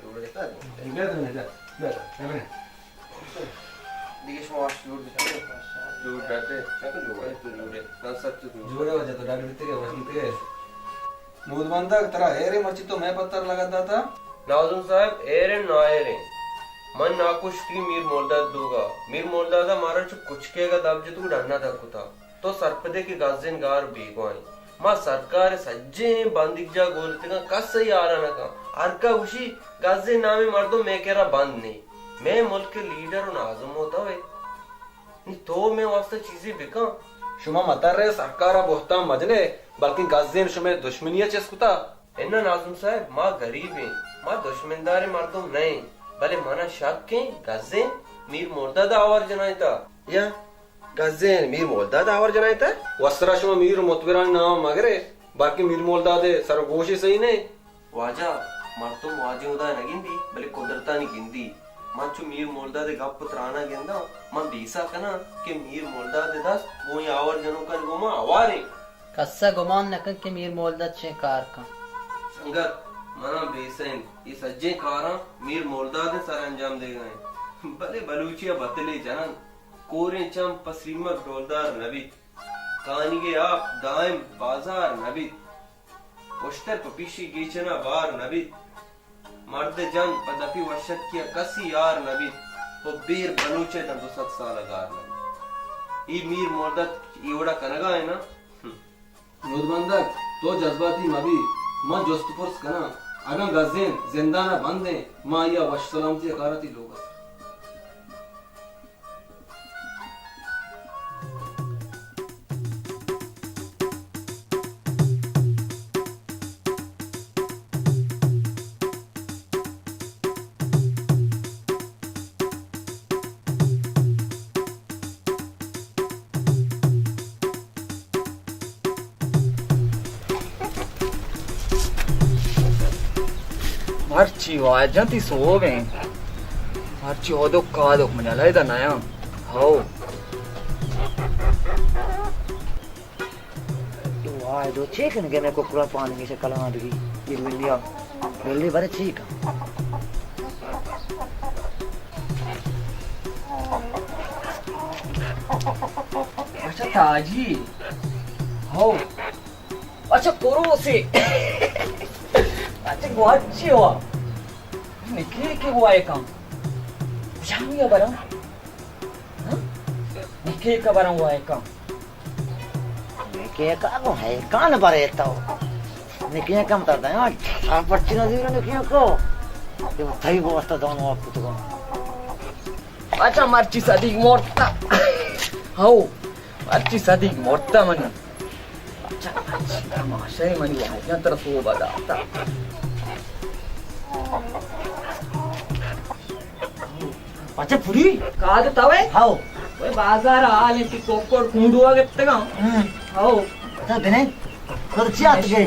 جوڑ ئے۔ دیگہ شما وش جوڑ ئے؟ جوڑ ڈڈ ئے۔ چکو جوڑ ئے؟ تو جوڑ ئے۔ ناظم صاحب تو جوڑ ئے۔ جوڑ ئے واجہ، تو ڈڈ بیتگ ئے، وش بیتگ ئے۔ نود بندگ، ترا ہیریں، مرچی تو مئے پتر لگت داتا؟ ناظم صاحب، ہیریں ناہیریں، من ناکوشتگیں میر مولداد لوگا۔ میر مولدادا مارا چو کچکیگا دپ جتگ و ڈنا در کتا۔ تو سرپدے کہ گزین گار بیگواہیں۔ ما سرکار سجہیں بندیگجاہ گولتگاں، کس ئی ہالا نکن۔ ہرکا گوشی گزین نامیں مردم مئے کرا بند نی۔ مئے ملک لیڈر و ناظم و توئے۔ نی تو مئے واسطہ چیزے بکن۔ شما مترے، سرکارا بہتان مجنے، بلکیں گزین شمئے دشمنیا چست کتا۔ اناں ناظم صاحب، ما گریب ایں، ما دشمنداریں مردم نہ ایں، بلے منا شک ایں گزین میر مولداد آوار جنائینتا۔ یا گزین میر مولداد آوار جنائینتا؟ وسرا شما میر و متبرانی نام مگرے، بلکیں میر مولداد سر و گوشے سہی نہ ایں۔ واجہ، مردم واجہ ہدا نہ گندی، بلے قدرتانی گندی۔ من چو میر مولداد گپ و ترانا گنداں، من بیسہ کناں کہ میر مولداد دست گوں اے آوار جنوکانی گوما آواریں۔ کسا گمان نہ کنت کہ میر مولداد چے کار کنت۔ سنگت، منا بیسہ انت، اے سجیں کاراں میر مولداد سر انجام دیگا انت۔ بلے بلوچی ء بتلے جننت، کوریں چم پہ سیمگ ڈولدار نہ بیت، کانیگے آپ دائم بازار نہ بیت، اشتر پہ پیشی گیچن ء بار نہ بیت۔ مرد جن پہ دپی وشتکی ء کسی یار نہ بیت و بیر بلوچ ء داں دو سد سال ء گار نہ بیت۔ اے میر مولداد اے وڑا کنگا اناں؟ ہم۔ نودبندگ، تو جذباتی مہ بی، من جست پرس کناں۔ اگاں گزین زندان ء بند ایں، ما آئی ء وش سلامتی ء کاراں تئی لوگ ء سر۔ مرچی واجہ تئی سوب ایں۔ مرچی ہدک کادک من علیحدہ نیاں۔ ہو۔ واہ، دو چے کنگے؟ میں ککڑا پانی میں سے کلام دگی۔ یہ دنیا۔ بلے برے چی کن؟ اچھا، تاجی۔ ہو۔ اچھا، کروسے۔ اچھا، گواچی ہوا۔ نکی کے ہوا ہے کام۔ جامی برا۔ ہاں؟ نکی کا برا ہوا ہے کام۔ نکی کا کو ہے کان برے تو۔ نکی کا مت دیاں، آ پرچی نہ دیرو نکی کو۔ یہ تئی واسطہ دونوں آپ کو تو۔ اچھا، مرچی صدیق مرتا۔ ہاؤ، مرچی صدیق مرتا منی۔ اچھا، مرچی تماشا ہے منی واجہ ترا سوبا داتا۔ اچھا، پوری؟ کاد توے؟ ہاؤ۔ اوئے بازار حال انت کہ کوکڑ کونڈوا گپتگاں۔ ہم۔ ہاؤ۔ اچھا، بنے، خود چی آتگے؟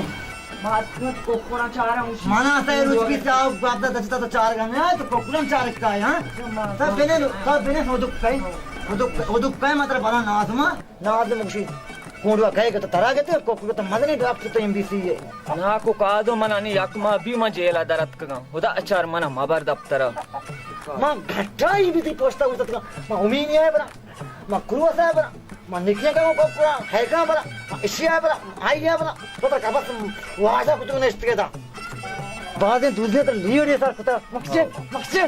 ما اتکت کوکڑاں چاراں، اوشی منا سہ روچ بیت کہ آؤ گوابدا دچتا تو چارگا نہ آئے، تو کوکڑاں چارگتا ہے، ہاں؟ تو بنے، تو بنے ہدک کئے، ہدک، ہدک کئے، مطلب بنا نازما، نازم گوشی، کونڈوا کئے کہ تو ترا گتے، کوکڑ تو مزنی ڈاکٹر تو ایم بی سی ہے۔ نا کو کادو، من انی یک ماہ بی من جیلا در اتکگاں۔ خدا اچار منا مبر دپترا۔ ما گھٹا ایم بی سی پوستا اتکگاں۔ ما امیدی ہے برا۔ ما کروس ء براں، ما نکیاں کاں کوکڑاں، ہیکاں براں، ما اشی ء براں، آئی ء براں، تو ترا کبس واجہ کتگ نشتگ ء دا۔ بازیں دوزی تر لیڑی سر کتا، مکچے، مکچے۔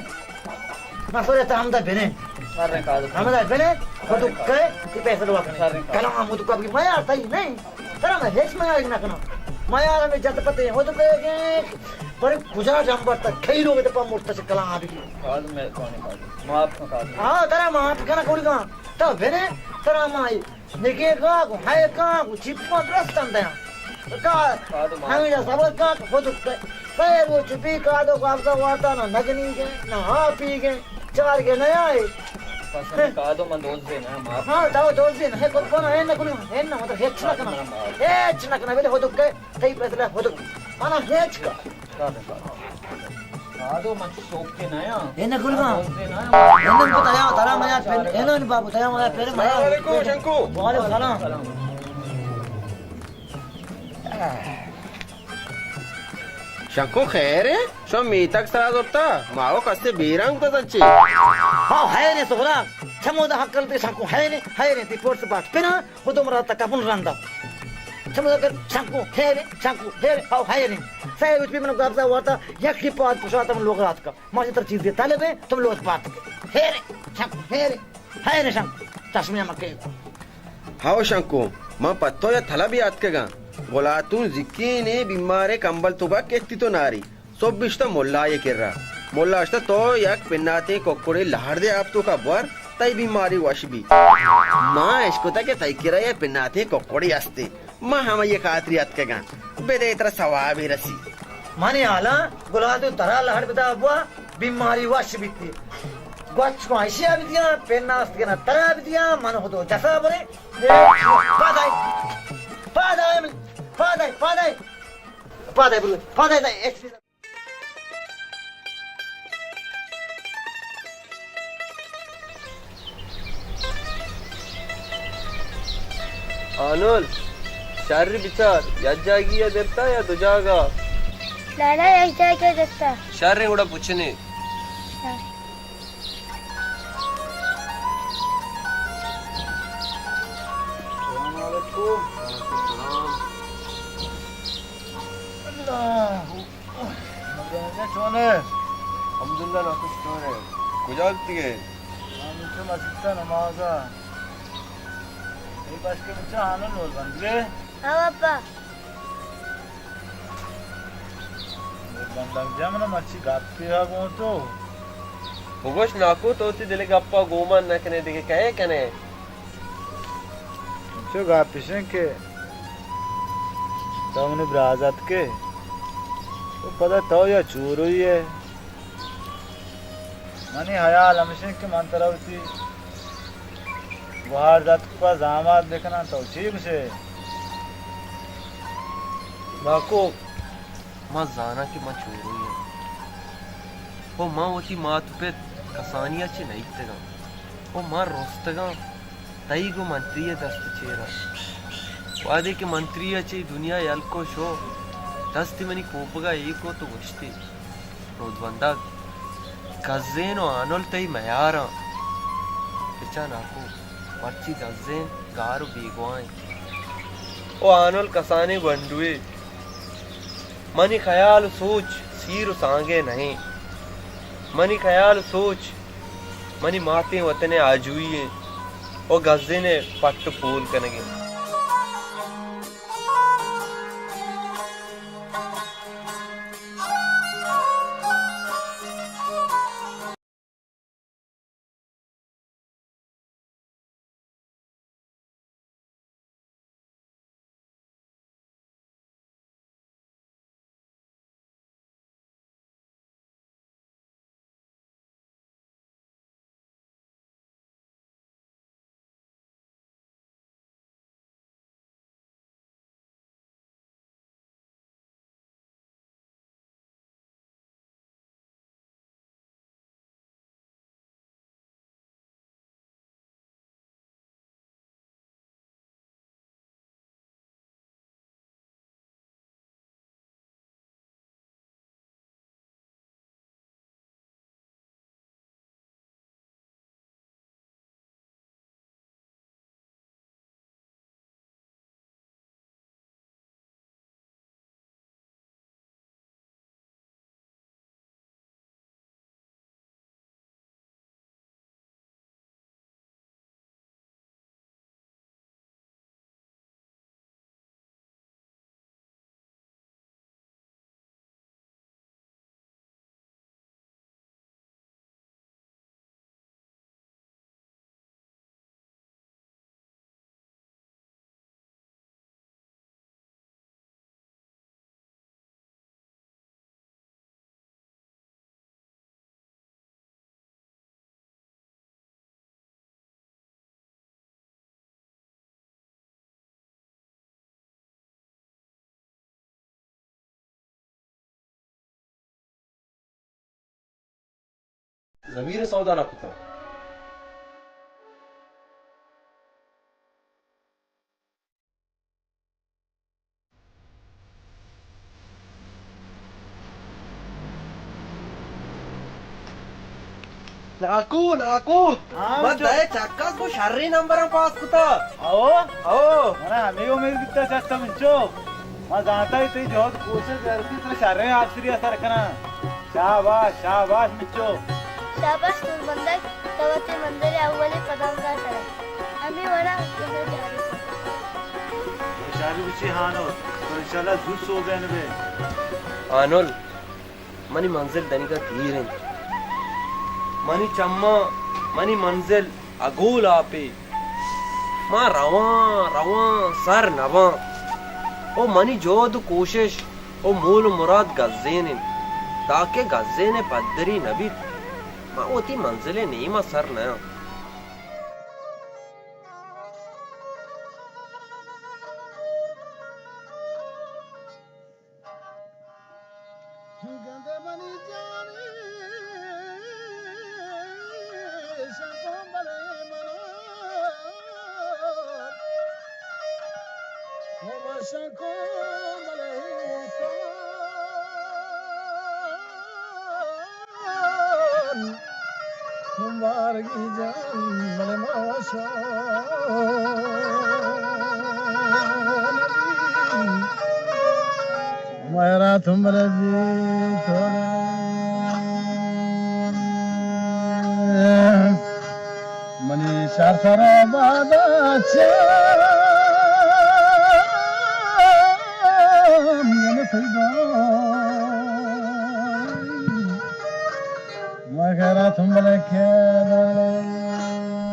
ما سورے تا ہمدا بنے۔ شریں کارو۔ ہمدا بنے، خود کئے، تی پیسہ دوا کنے۔ شریں کارو۔ کلام ہم تو کبھی میار تئی نہیں۔ ترا میں ہیچ میار نہ کنا۔ میار ہمیں جت پتے، ہو تو کہے گے، پر کجا جمبر تک، کئی لوگ تے پا مرتا سے کلام آبی۔ کارو میں کون ہے کارو؟ معاف کن کارو۔ ہاں، ترا معاف کنا کوڑی کن۔ تو بنے، ترا مائی نگے گا گو، ہائے کان گو، چیپا درستان دیاں۔ کا، ہمیں جا صبر کا، خود پہ، پہ روچ بی کادو گو افزا وارتا نہ نگنی گے، نہ ہاپی گے، چار گے نہ آئے۔ قسم کادو من دوزے نہ، معاف۔ ہاں، تو دوزے نہ، ہے قربان، ہے نہ کنو، ہے نہ، مطلب، ہچ نہ کنا۔ ہچ نہ کنا، بلے ہدک گئے، تئی فیصلہ ہدک۔ منا ہچ کا۔ کادو من شوق کے نہ یا۔ ہے نہ گل ما۔ دوزے نہ۔ ہے نہ کو تیا، ترا میا پھر، ہے نہ بابو، تیا میا پھر، میا۔ السلام علیکم، شنکو۔ وعلیکم السلام۔ شنکو خیر ہے؟ شما میتگ سرا زرتا؟ ماو کسے بیران کتا چے؟ ہاو، خیر ہے سہرا۔ چمودا حق کرتے شنکو خیر ہے، خیر ہے، تی پورس باٹ پنا، خود مرا تکا بن رندا۔ چمودا کر شنکو خیر ہے، شنکو خیر ہے، ہاو خیر ہے۔ سہ روچ بھی من گابزا وارتا، یک ٹی پاد پشاتا من لوگ رات کا۔ ما تر چیز دے طالب ہے، تم لوگ بات کے۔ خیر ہے، شنکو خیر ہے۔ ہائے نشان، چشمے مکے۔ ہاو شنکو، من پہ تو یک طلبے آتکگاں۔ گلاتون زکینے بیمارے کمبل توکا کیتی تو ناری۔ سب اشتا ملائے کرا۔ ملا اشتا تو یک پناتیں ککڑے لہڑ دے آپ توکا بور، تئی بیماری وش بی۔ ما اشکتا کہ تئی کرا یک پناتیں ککڑے استے۔ ما ہمائی خاطری اتکگاں۔ بدے ترا ثوابے رسی۔ منی حالاں گلاتو ترا لہڑ بدا بوا، بیماری وش بیتی۔ گوچ کو ایشی ء بدیاں، پن است کنا ترا بدیاں، من خودو جسا برے۔ پادائی، پادائی، پادائی، پادائی، پادائی، پادائی، پادائی۔ آنل، شر بچار، یک جاگی ء درتا یا دو جاگا؟ لالا، یک جاگہ درتا۔ شر گڑا پچنے۔ شر۔ السلام علیکم۔ وعلیکم السلام۔ اللہ۔ مزن چون ئے؟ الحمدللہ، ناکو چون ئے؟ کجا بیتگ ئے؟ من چو مسیت ء نماز ء۔ اے بس کہ بچہ ہانو نور بند بے؟ ہاں باپا۔ نور بندگ جا من مرچی گپے ء گوں تو۔ بگوش ناکو، تو وتی دل ء گپ ء گومان نہ کنے، دگہ کئے کنے؟ انچو گپ اش انت کہ تو منی براز اتکے و پدا تو یا چوروئی ئے۔ منی ہیال ہمیش انت کہ من ترا وتی گوہار داتک پہ زامات بکناں، تو چی گوشے؟ ناکو، من زاناں کہ من چوروئی آں و من وتی مات و پت کسانی ء چہ نئیتگاں و من رستگاں تئی گوں منتری ء دست چیر ء۔ وہدے کہ منتری ء چہ دنیا یل کو شو، دست منی کوپگ ء ایر کت و گوشتی، رودبندگ، گزین و آنل تئی میاراں۔ بچا ناکو، مرچی گزین گار و بیگواہ انت و آنل کسانیں گونڈوے۔ منی خیال و سوچ سیر و سانگے نہ انت۔ منی خیال و سوچ منی ماتیں وطن ء آجوئی انت و گزین ء پٹ و پول کنگ انت۔ ضمیر سودا نہ کتا۔ ناکو، ناکو۔ ہاں، من بچو۔ دائے چکاس کو شریں نمبراں پاس کتا۔ او؟ او۔ منا ہمے امید بیتا چہ تو منچو۔ ما زانتا تئی جہد کوشش زرتی تو شریں آفسری اثر کنا۔ شاباش، شاباش منچو۔ شاباش نور بندگ، تو وتی منزل اولی قدم کا سر۔ ہمے وڑا تمہیں جاری کن۔ شابی بچی ہانو، تو انشاءاللہ زود سوبین بے۔ آنل۔ منی منزل دنیگا دیر انت۔ منی چماں منی منزل اگول آپے۔ ما رواں، رواں، سر نباں۔ او منی جہد و کوشش او مول و مراد گزین انت۔ تاکہ گزین ء پدری نبیت، ما وتی منزل ء نیما سر نیاں۔ گندے منی جانی شکو بلے منا، ہما شکو بلے تو۔ مبارگی جان بلے ماشا میرا تم بلے بی تو منی شار سر بادا چا من پیدا۔ مگر اتم بلکہ۔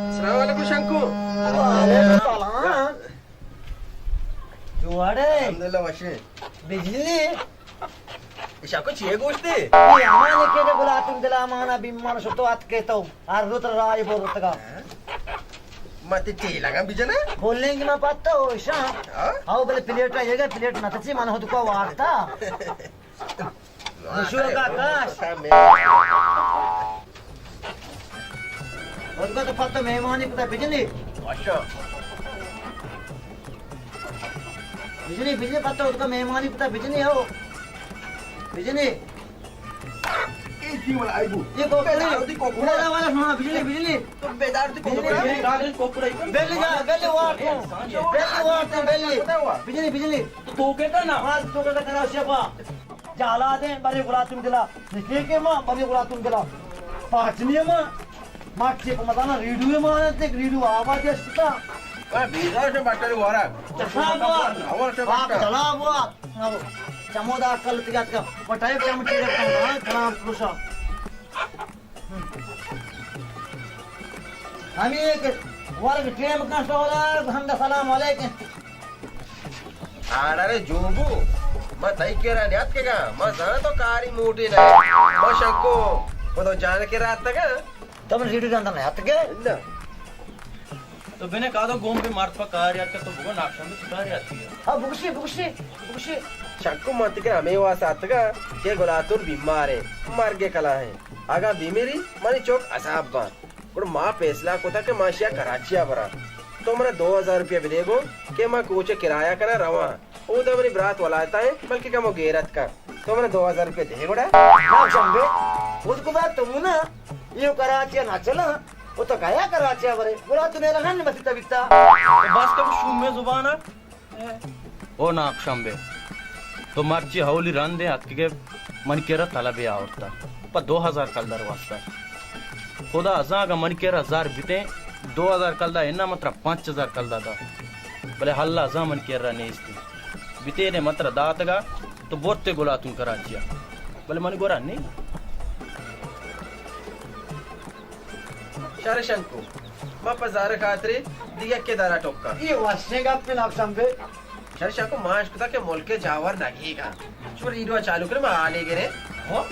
السلام علیکم شنکو۔ وعلیکم السلام۔ جوڑے؟ الحمدللہ وشے۔ بجلی؟ شنکو چیے گوشتے؟ اے ہمانے کہ گلاتم دلا مانا بیمار شتو اتکے تو۔ ہر روت رائی بورتگا۔ ما تی ٹیلگا بجنا؟ بولیں کہ ما پتو شان۔ ہاں؟ او بلے پلیٹ آئیے گا، پلیٹ نہ تچی من ہو تو کو وارتا۔ نشو کا کاش۔ اور کا تو پتہ مہمانی پتہ بجنی۔ اچھا۔ بجنی، بجنی پتہ، اور کا مہمانی پتہ بجنی ہو۔ بجنی۔ اے جی والا آئی بو۔ یہ کو بیدار دی کو پورا۔ والا، ہاں، بجنی، بجنی۔ تو بیدار دی کو پورا۔ بجنی۔ بیلی جا، بیلی وار تو۔ بیلی وار تو، بیلی۔ بجنی، بجنی۔ تو تو کہتا نا؟ ہاں، تو کہتا کرا شپا۔ جالا دیں، بری گلاتم دلا۔ نکے کے ماں، بری گلاتم دلا۔ پاچنی ماں۔ ماں چیک مدانا ریڈیو ماں نے دیکھ، ریڈیو آواز اشتا۔ اے بیزار سے بٹر وارا۔ چشا بوا۔ اول سے بٹر۔ جلا بوا۔ چمودا کل تیات کا۔ پٹائے چمچی رکھتا ہوں، ہاں، کلام پروشا۔ ہمے یک ورگ ٹیم کنت، ورگ ہمدا سلام علیکم۔ آرڈر جوبو، ما تئی کرا نیاتکگاں، ما زاناں تو کاری موٹی نہ۔ ما شکو، خدا جان کرا اتکگاں۔ تو من ریڈیو جانتا نیاتکے؟ نہ۔ تو بنے کادو گوم بے مرد پا کار یات کر تو بگو ناکشم بے چکار یات کیا۔ ہاں، بگشی، بگشی، بگشی۔ شکو ما تئی کرا ہمے واسطہ اتکگاں کہ گلاتور بیمار ہے، مرگ کلا ہے۔ اگاں بیمری منی چوک عذاب بان۔ گڑا ما پیسلہ کتا کہ ما اشیا کراچی ء براں۔ تو منا دو ہزار روپیہ بدے گوں کہ ما کوچ ء کرایہ کناں رواں۔ اودا منی برات ولایت ء انت، بلکہ کمو گیرت کن۔ تو منا دو ہزار روپیہ دے گڑا۔ ناکشم بے، خود کو بات تو منا، یہ کراچی ء نہ چلا، وہ تو گیا کراچی ء برے، گڑا تو میرا ہن مسیت بیتا۔ بس کم شوم میں زبان ہے۔ او ناکشم بے، تو مرچی ہولی رندیں اتکگے منی کرا طلبے آورتا پہ دو ہزار کلدار واسطہ۔ خدا ازاں اگاں منی کرا زر بیتیں، دو ہزار کلدار انا من ترا پنچ ہزار کلدار دا۔ بلے حل ازاں منی کرا نیستی۔ بیتینے من ترا داتگا، تو برتے گلاتون کراچیا۔ بلے منی گورا نی۔ شر شنکو، ما پہ زر خاطرے دیگہ کے دارا ٹوکا۔ یہ وشیں گپ ناکشم بے۔ شر شنکو، ما اشکتا کہ ملک جاور نگیگا۔ چو ریڈیو چالو کرے، ما حالے گرے۔ ہو؟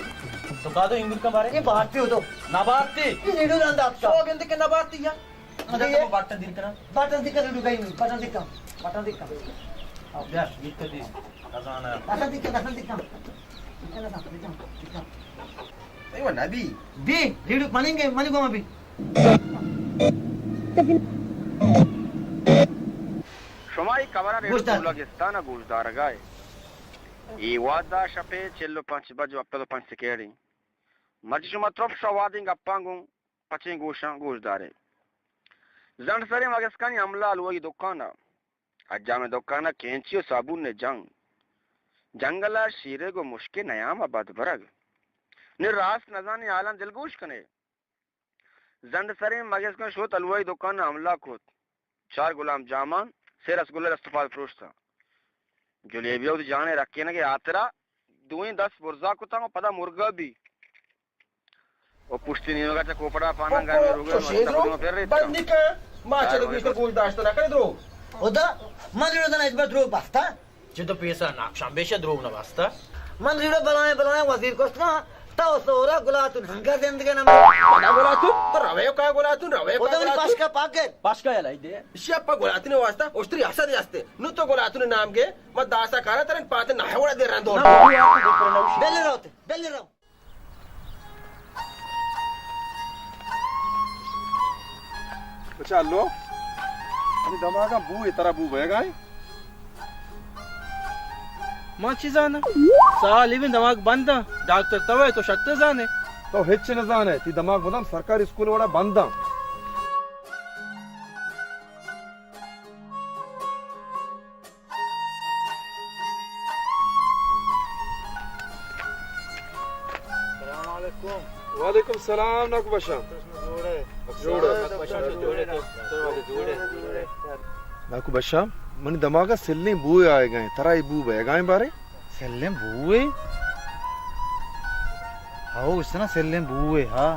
تو کا دو انگل کا بارے؟ یہ بھارتی ہو تو۔ نہ بھارتی۔ یہ ریڈیو جان دات کا۔ سو گندے کہ نہ بھارتی یا۔ مطلب یہ تو بٹن دیر کرا۔ بٹن دیر کر ریڈیو گئی نہیں، بٹن دیر کر۔ بٹن دیر کر۔ بیا، دیر کر دی۔ خزانہ۔ بٹن دیر کر، بٹن دیر کر۔ دیر کر، دیر کر، دیر کر۔ اے و نبی۔ بی، ریڈیو مننگ ء، منی گوما بی۔ شما اے خبر ء ریڈیو گوشدار۔ بولگستان ء گوشدارگ ء۔ اے وھد ء شپ ء چل و پنچ بج و ہپتاد و پنچ سیکنڈ انت۔ مرچی شما ترپ شوادیں گپاں گوں پچیں گوشاں گوشدارے۔ زنڈ سریں مگسکانی حملہ حلوائی دکان ء۔ حجام ء دکان ء کینچی و صابون ء جنگ۔ جنگل ء شیرے گوں مشکے نیام ء بدبرگ۔ نے راست نزانے حالاں دلگوش کنے۔ زنڈ سریں مگسکاں شوت حلوائی دکان ء حملہ کت۔ چار گلام جامان، سے رسگلہ دست و پاد پروشتاں۔ جلیبی ء وتی جان ء رکینگ ء ہاترا دوئیں دست برزا کتاں و پدا مرگا بی۔ و پشتی نیمگا چہ کوپڑا پاناں گرمیں روگا تو شیر رو بندی کن، ما چلو گیشتر گوش داشتہ نہ کنے درو۔ خدا، من رو دن اجبر درو بستا۔ چہ تو پیسر ناکشان بیشہ دروگ نہ بستہ۔ من ریڑہ بلائیں بلائیں وزیر کشتگاں، تو سورا گلاتون ہنگا زندگے نہ مرے۔ پدا گلاتون، تو روے کا گلاتون، روے کا خدا منی گلاتون۔ پاشکا پاک گر۔ پاشکا یلا دے۔ شپ پا گلاتون واسطہ اشتری حسد ہستے۔ نو تو گلاتون نام گے، ما داسا کارا ترن پات نہ وڑا دے رندو۔ بلے روتے، بلے رو۔ بچا الو، منی دماغاں بوئے ترا بو بئیگا ایں۔ ما چی زاناں؟ سال ایویں دماغ بنداں۔ ڈاکٹر توئے تو شتر زانے۔ تو ہچ نہ زانے، تی دماغ مدام سرکاری اسکول وڑا بنداں۔ السلام علیکم۔ وعلیکم السلام، ناکو بشام۔ جوڑ ئے؟ جوڑ ئے۔ ناکو بشام، جوڑ ئے تو؟ تو جوڑ ئے؟ ناکو بشام، منی دماغ ء سلیں بوئے آئیگا ایں، ترا اے بو بئیگا ایں بارے؟ سلیں بوئے؟ ہاو، گوشتنا سلیں بوئے، ہا۔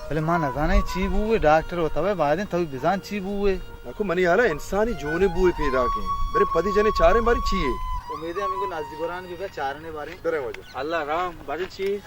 بلے ما نزاناں اے چی بوئے، ڈاکٹر و توئے بایدیں تو بزان چی بوئے۔ ناکو منی ہیالا انسانی جونے بوئے پیداک ایں۔ برے پدی جنے چاریں باری چی اے؟ امیدے ہمینگو نزدیک گوران بی بیا چارنے باریں۔ برے واجہ۔ اللہ رحم، باریں چی اے؟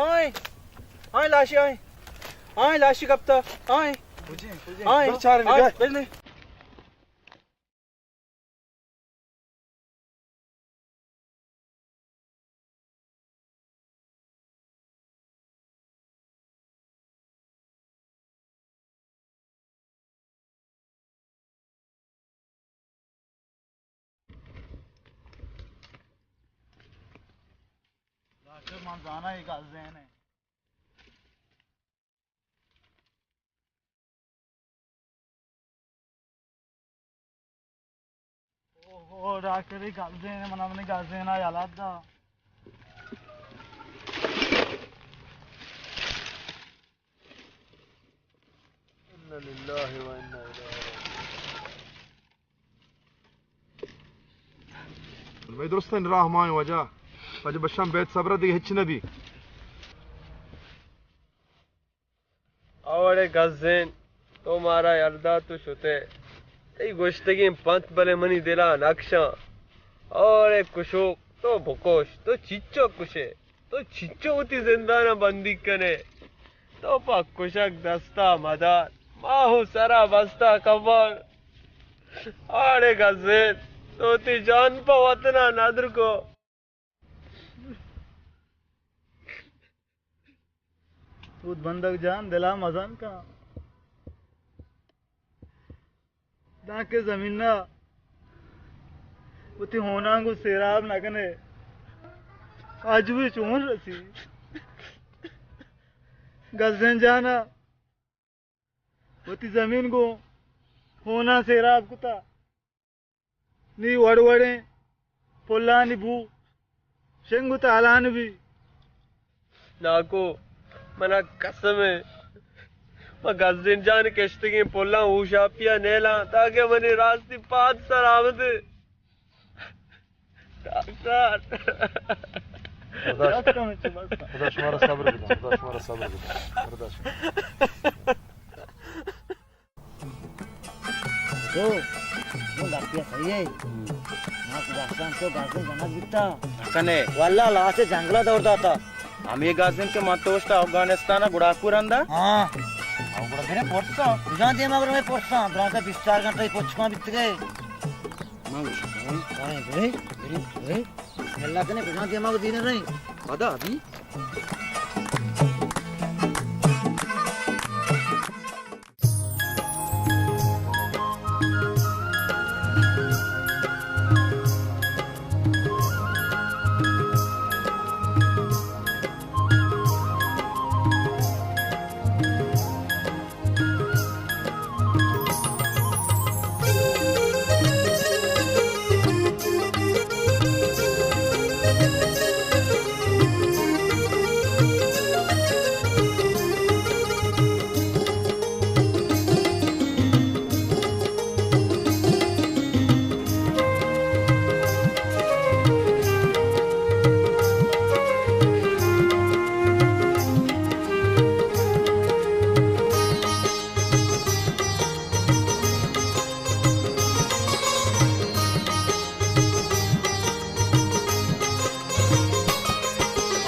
آئیں، آئیں لاشی آئیں، آئیں لاشی کپتا، آئیں، آئیں، بچارے آئیں، بچارے۔ بلے۔ ڈاکٹر من زاناں اے گزین اے۔ اوہو، ڈاکٹر، اے گزین، منا منی گزین ءَ یلہ دا۔ انا للہ و انا الیہ راجعون۔ بھائی درستیں راہ مائیں واجہ، واجہ بشام بیت صبر دگہ ہچ نہ بی۔ اوڑے گزین، تو مارا یل دات و شتے۔ تئی گوشتگیں پنت بلے منی دلا نکشاں۔ اوڑے کشوک، تو بکش، تو چچو کشے، تو چچو وتی زندانا بندیگ کنے۔ تو پہ کشگ دستا مدار، ماہو سرا بستا کفن۔ اوڑے گزین، تو وتی جان پہ وطنا ندر کو۔ سود بندگ جان دلا مزن کن، دانکہ زمین ءَ وتی ہوناں گوں سیراب نہ کنے، آجوئی چون رسی؟ گزین جان ءَ وتی زمین گوں ہوناں سیراب کتا۔ نی وڑ وڑیں پلانی بو شنگ و تالان بی۔ ناکو، منا قسم ہے، ما گزین جان کشتگیں پلاں ہوشاپیا نیلاں، تاکہ منی راستی پاد سر آمد۔ ڈاکٹر۔ خدا، خدا شمارا صبر بدہ، خدا شمارا صبر بدہ، برداشت۔ تو، تو لکیا صحیح ہے۔ ہم۔ ما تو دستان تو گازن جنگ بیتا۔ نکنے۔ واللہ لاش جنگلا دور داتا۔ ہمے گازن کہ من تو اشتا افغانستان گڑاکو رندا۔ ہاں۔ او گڑا برے پرسا۔ کجا دیما گڑا میں پرسا۔ برانکا بیست چار گھنٹہ پچ کاں بیتگے۔ من گوشاں، ہاں۔ برے، برے، برے۔ اللہ کنے کجا دیما کو دینے رہی۔ پدا ابھی۔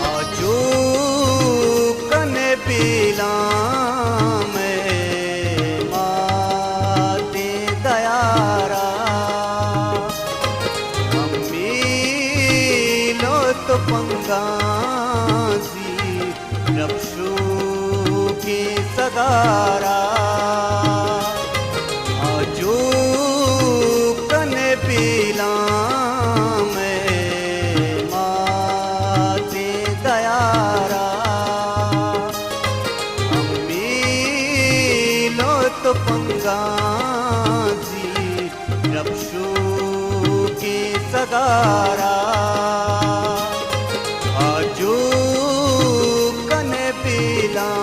آجو کنے پیلاں مئے ماتیں دیارا، امی لطف انگاز رپشوکیں سگارا، آجو کنے پیلاں مئے ماتیں دیارا، امی لطف انگازی رپشوکیں سگارا، آجو کنے پیلاں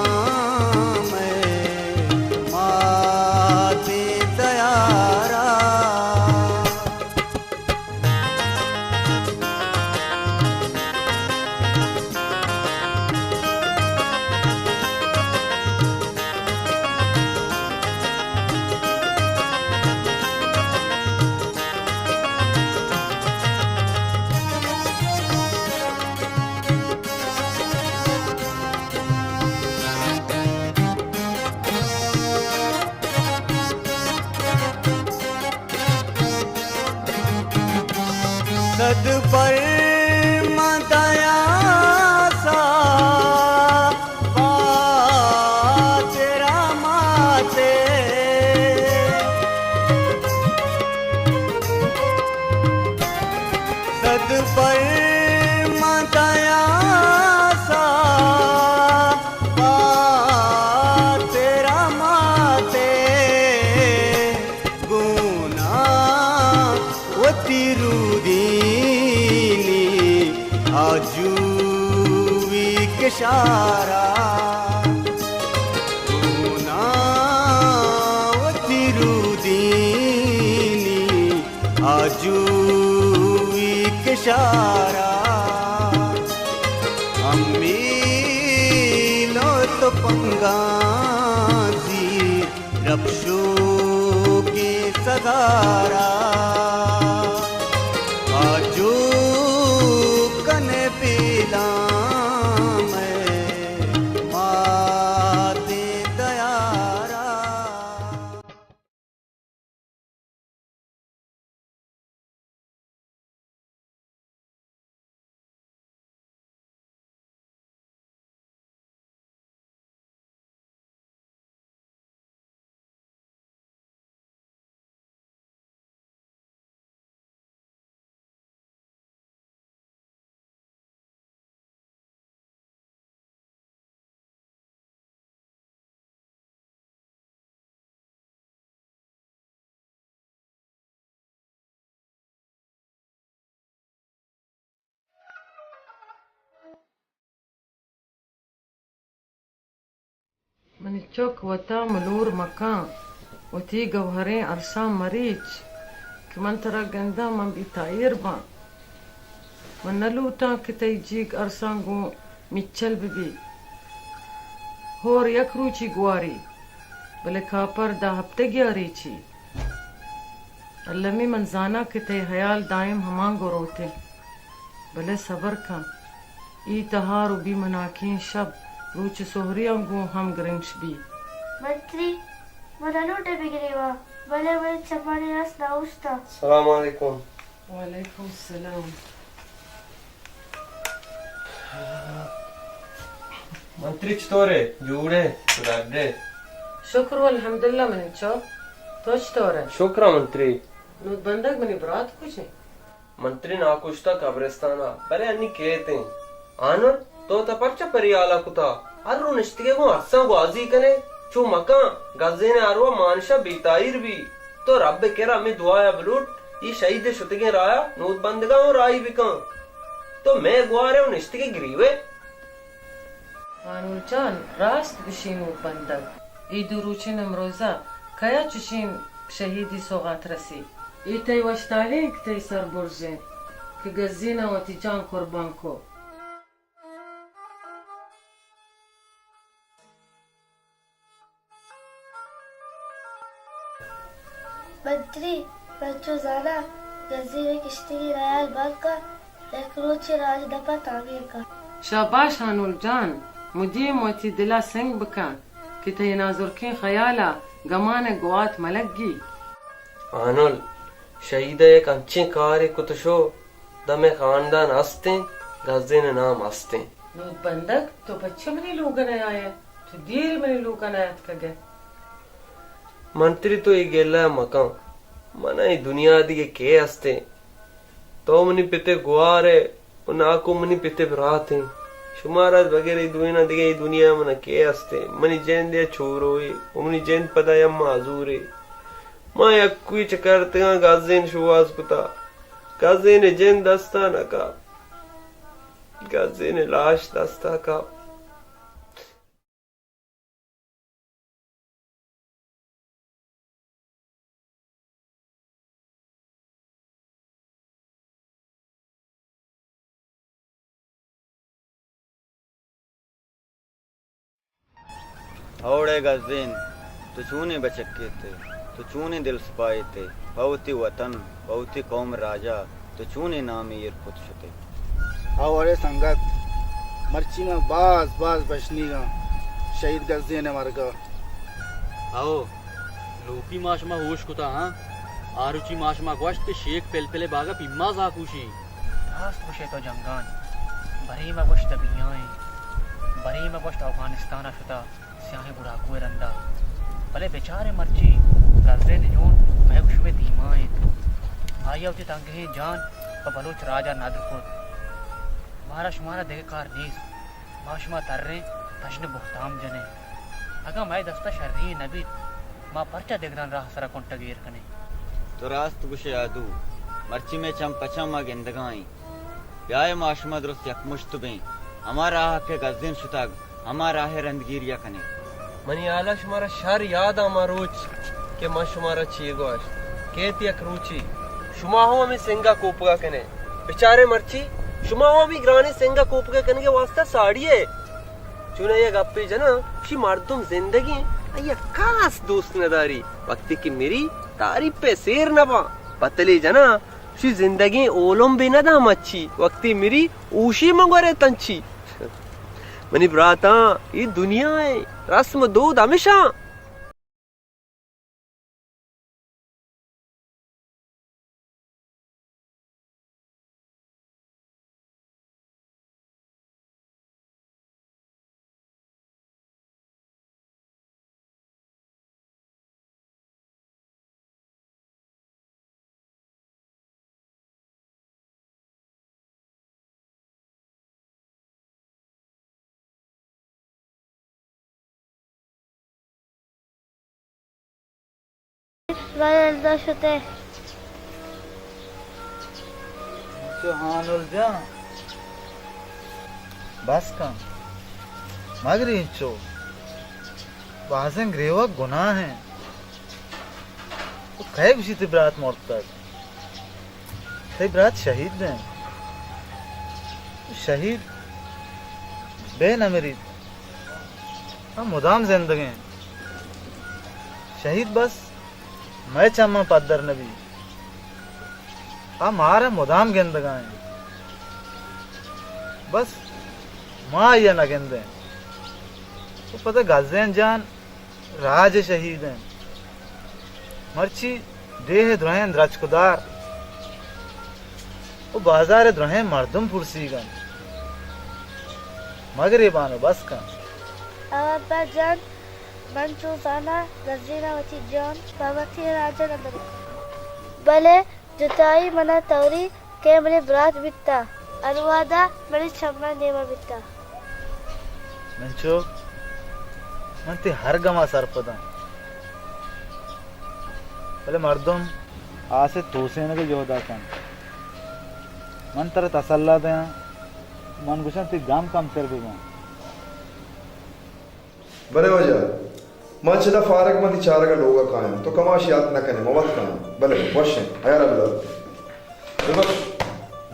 مئے ماتیں دیارا۔ صد پر مدایا سا پاترا ماتے، صد پر مدایا سا پاترا ماتے، گونا وتی رودینی آجوئی کشارا، گونا وتی رودینی آجوئی کشارا، امی لطف انگازی رپشوکیں سگارا، آجو کنے پیلاں مئے ماتیں دیارا۔ منی چک، وتا ملور مکن، وتی گوہریں ارساں مریچ کہ من ترا گنداں من بے تاہیر باں۔ من نہ لوٹاں کہ تئی جیگ ارساں گوں میچل بہ بی۔ ہور یک روچی گواری، بلے کاپر دہ ہپتگیا ریچی۔ المی من زاناں کہ تئی ہیال دائم ہمانگو روت انت، بلے صبر کن، اے تہار و بے مناکیں شپ روچ سہریاں گوں ہم گرنچ بی۔ منتری، من نہ لوٹاں بگریواں، بلے من چمانی رس نہ اوشتاں۔ سلام علیکم۔ وعلیکم السلام۔ منتری چطور ئے؟ جوڑ ئے؟ تو ڈڈ ئے؟ شکر و الحمدللہ منی چک، تو چطور ئے؟ شکر ءَ منتری۔ نود بندگ منی برات کجا انت؟ منتری ناکوشتہ قبرستان ءَ، بلے انی کیت انت۔ آنر، تو تہ پرچا پری حالا کتا؟ ہر رو نشتگے گوں ارساں گوازی کنے، چو مکن، گزین ءِ ارواہ مانشا بے تاہیر بی۔ تو رب ءِ کرا ہمے دعایا بلوٹ، اے شہید ءِ شتگیں راہا نود بندگا اوں راہی بکن۔ تو مئے گوارے و نشتگے گریوے۔ ہانول جان، راست گوشی نود بندگ، اے دو روچیں امروزا کیا چشیں شہیدی سوغات رسی؟ اے تئی وشتالیں کہ تئی سر برز انت کہ گزینا وتی جان قربان کو۔ منتری، من چو زاناں، گزین ءِ کشتگیں راہیال بانک ءَ یک روچے راج دپ ءَ تعمیر کنت۔ شاباش ہانول جان، مدیم وتی دل ءَ سنگ بکن کہ تئی نازرکیں خیال ءَ گمان ءِ گوات مہ لگی۔ ہانول، شہید ءَ یک انچیں کارے کت شو، داں مئے خاندان است انت، گزین ءِ نام است انت۔ نود بندگ، تو پچے منی لوگ ءَ نیائے؟ تو دیر منی لوگ ءَ نیاتکگ ئے۔ منتری، تو اے گلہ ءَ مکن۔ من ءَ اے دنیا ءَ دگہ کئے است انت؟ تو منی پت ءِ گوار ئے و ناکو منی پت ءِ برات انت۔ شمارا بغیر اے دوئیناں دگہ اے دنیا ءَ من ءَ کئے است انت؟ منی جند یا چوروے و منی جند پدا یا معذورے۔ ما یکوئی چکرتگاں، گزین شوہاز کتا۔ گزین ءِ جند دست ءَ نہ کپت۔ گزین ءِ لاش دست ءَ کپت۔ اوڑے گزین، تو چونیں بچکے تے، تو چونیں دل سپاہے تے، پہ وتی وطن، پہ وتی قوم راجا تو چونیں نامے ایر کت شتے؟ او اڑے سنگت، مرچی من باز باز بژنیگاں شہید گزین ءِ مرگا۔ او، نوکی ما شما ہوش کتا ہاں؟ آروچی ما شما گوشت کہ شیک پلپل ءِ باگا پیماز آکوشی۔ راست گوشے تو جنگان، برے ما گوشت بیائیں، برے ما گوشت اوگانستان ءَ شتا۔ سیاہیں گڑاکو ءِ رندا۔ بلے بچارے مرچی گزین جون مئے گوں شمئے دیما انت۔ آئی ءَ وتی تنگہیں جان پہ بلوچ راج ءَ ندر کت۔ مارا شمارا دگہ کار نیست۔ ما شما تریں، تژن ءُ بہتام جنیں۔ اگاں مئے دست ءَ شری نہ بیت، ما پرچا دگرانی راہ ءِ سرا کنٹگ ایر کنیں؟ تو راست گوشے آدو، مرچی مئے چم پہ چم ءَ گندگا ایں۔ بیائے ما شما درست یکمشت بیں، ہما راہ ءَ کہ گزین شتگ، ہما راہ ءِ رندگیری ءَ کنیں۔ منی ہیال ءَ شمارا شر یات آں ہما روچ کہ من شمارا چی گوشت۔ کیت یک روچی شما ہوں ہمے سنگ ءَ کوپگ ءَ کن ئے۔ بچارے مرچی شما ہوں ہمے گرانیں سنگ ءَ کوپگ ءَ کنگ ءِ واستہ ساڑی ئے۔ چوناہا یک گپے جناں، شی مردم زندگیں، آئی ءَ کس دوست نہ داری۔ وقتی کہ مری، تعریف ءِ سیر نہ باں۔ پتلے جناں، شی زندگیں اولمبے نہ داں مچی، وقتی مری اوشی من گورے تنچی۔ منی براتاں، اے دنیا ءِ رسم ءُ دود ہمیشاں۔ بلے رندا شتے۔ چو ہانل جان، بس کن، مگر انچو۔ بازیں گریوگ گناہ انت۔ تو کئے گوشی تئی برات مرتگ؟ تئی برات شہید انت۔ شہید بہ نہ مریت، آ مدام زندگ انت۔ شہید بس مئے چماں پدر نہ بیت، آ مارا مدام گندگا انت۔ بس ما آئی ء نہ گندیں۔ و پدا گزین جان راج ء شہید انت۔ مرچی ڈیھ ء درہیں درچکدار و بازار ء درہیں مردم پرسیگ انت۔ مگریبان و بس کن۔ او ابا جان، من چو زاناں گزین ء وتی جان پہ وتی راج ء نہ دنت، بلے جتائی منا توری کہ منی برات بیتا، انوادا منی چماں نیما بیتا۔ من چو، من تئی ہر گما سرپداں، بلے مردم آس ء توسینگ ء جہدا کنت۔ من ترا تسلا دیاں، من گوشاں تئی گم کمتر بہ باں۔ بلے واجہ، ما چدا فارغ ما تئی چارگ ء لوگ ء کایاں، تو کماش یات نہ کنے، ما وت کایاں۔ بلے وش انت، حیال ء بدار۔ ببخش۔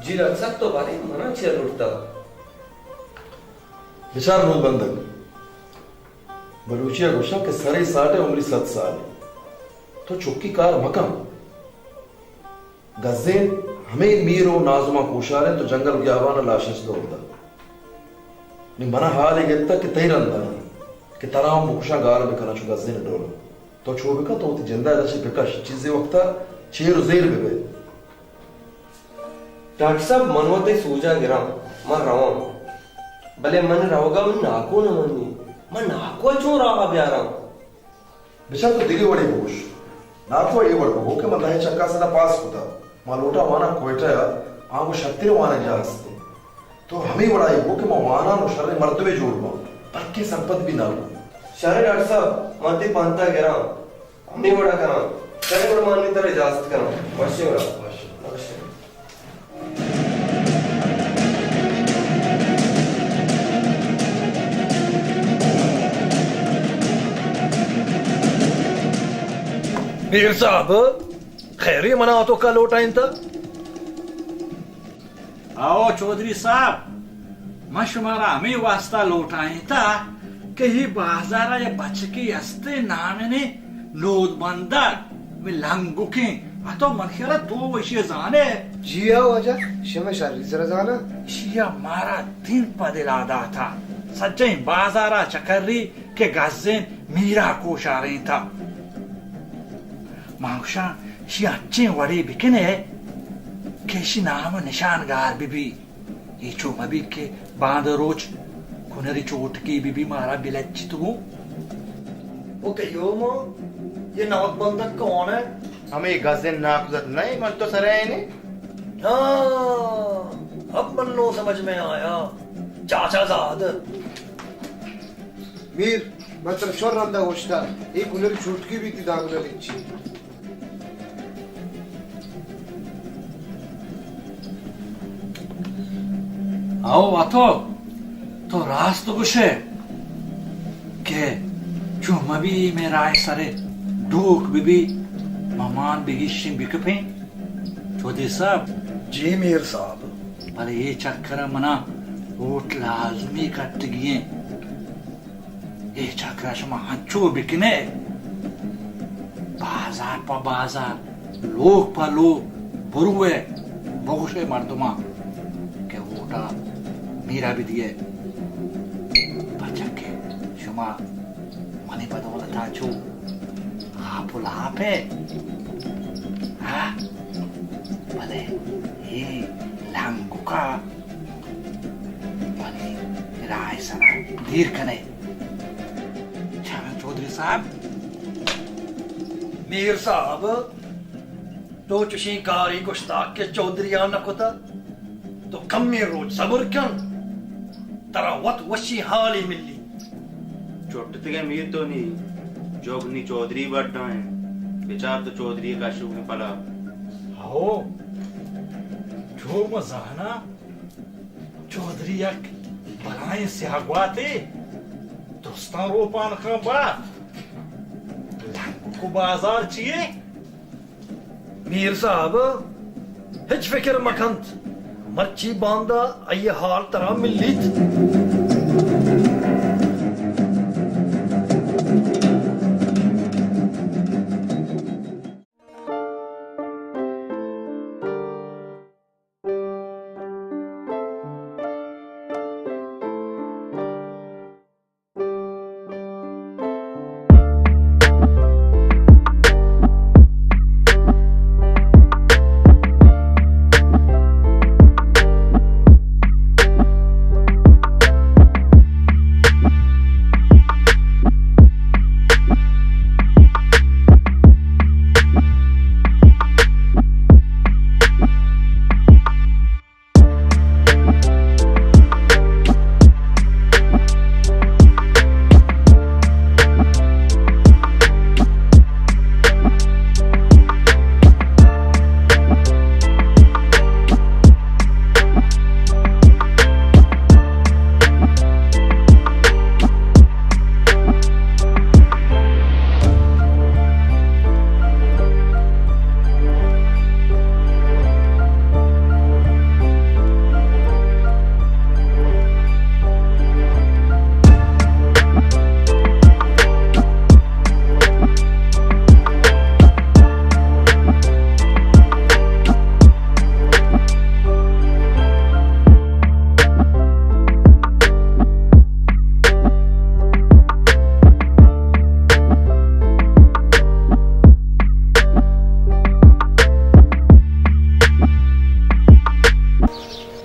جی ڈاکٹر صاحب، تو بارے منا چیا لوٹتا؟ بچار نود بندگ، بلوچی ء گوشاں کہ سرے ساٹ ء عمری صد سال۔ تو چکی کار مکن۔ گزین ہمے میر و نازماں کوشار انت و جنگل و گیابان ء لاشنچ دور دات۔ نی منا حالے گپتگ کہ تئی رندا انت کہ ترا ہم بکشاں گار بکناں چو گزین ء ڈول۔ تو چو بکن، تو وتی جندا ادا چہ بکش، چیزے وقتا چیر و زیر ببئے۔ ڈاکٹر صاحب، من وت تئی سوجاں گراں، من رواں۔ بلے من روگا من ناکو نہ منی، من ناکو ء چون راہ ء بیاراں؟ بچار تو دگہ وڑے بگوش۔ ناکو ء اے وڑ بگو کہ من دہ چکاس ادا پاس کتگ۔ ما لوٹاں واناں کوئٹہ ء، آنگو شرتریں وانگجاہ ہست انت۔ تو ہمے وڑا اے بگو کہ ما واناں و شریں مردمے جوڑ باں، بلکیں سرپد بی نہ باں۔ شریں ڈاکٹر صاحب، من تئی پنت ء گراں، ہمے وڑا کناں۔ شریں گڑا من نی ترا اجازت کناں۔ وشیں وڑا۔ وشیں۔ میر صاحب، خیری منا تو کا لوٹائینتا؟ آؤ چوہدری صاحب، من شمارا ہمے واستا لوٹائینتا کہ اے بازارا یک بچکے ہستے نامنے نود بندگ، ہمے لنگوکیں، اتو من خیالا تو ایشی زانے۔ جی ہاں واجہ، شمے شری سرا زاناں۔ ایشی مارا دن پہ دلا داتا، سجہیں بازارا چکری کہ گزین میرا کوشارینتا۔ ما گوشاں، ایشی انچیں وڑے بکنے کہ ایشی نام و نشان گار بہ بی۔ اے چو مہ بیت کہ باندا روچ کنری چوٹکے بہ بی مارا بلچیت گوں۔ او قیوم، یہ نود بندگ کون ہے؟ ہمے گزین ناکوزات نہ، من تو سرائینے۔ ہاں، اب من نو سمجھ میں آیا۔ چاچا زاد۔ میر، من ترا شر رندا گوشتا، اے کنری چوٹکی بیتی دامنا لچی۔ او اتو، تو راست گوشے کہ چو مبی مئے راہ سرے ڈوک ببی، ما مان بگیشیں بکپیں۔ چوہدری صاحب۔ جی میر صاحب۔ بلے اے چکر ء منا ووٹ لازمی کٹگی انت۔ اے چکر ء شما انچو بکنے، بازار پہ بازار، لوگ پہ لوگ بروئے، بگوشے مردماں کہ ووٹ ء میرا بدیئے، پرچا کہ شما منی بدولت ء چو آپ و لاپ ئے۔ ہاں، بلے اے لنگوکا منی راہ سرا دیر کنے۔ چاراں چوہدری صاحب۔ میر صاحب، تو چشیں کارے گوشتگ کہ چوہدری ء نہ کتگ؟ تو کمیں روچ صبر کن، ترا وت وشیں حالے ملی۔ چٹتگئے میر تو نی، جوگ نی چوہدری بڈا انت۔ بچار تو چوہدری ء کشوکیں پلا۔ ہو، چو من زاناں، چوہدری یک بلائیں سیاہ گواتے، درستاں روپان کن بات۔ کو بازار چیے؟ میر صاحب، ہچ فکر مکنت، مرچی باندا آئی حال ترا ملیت۔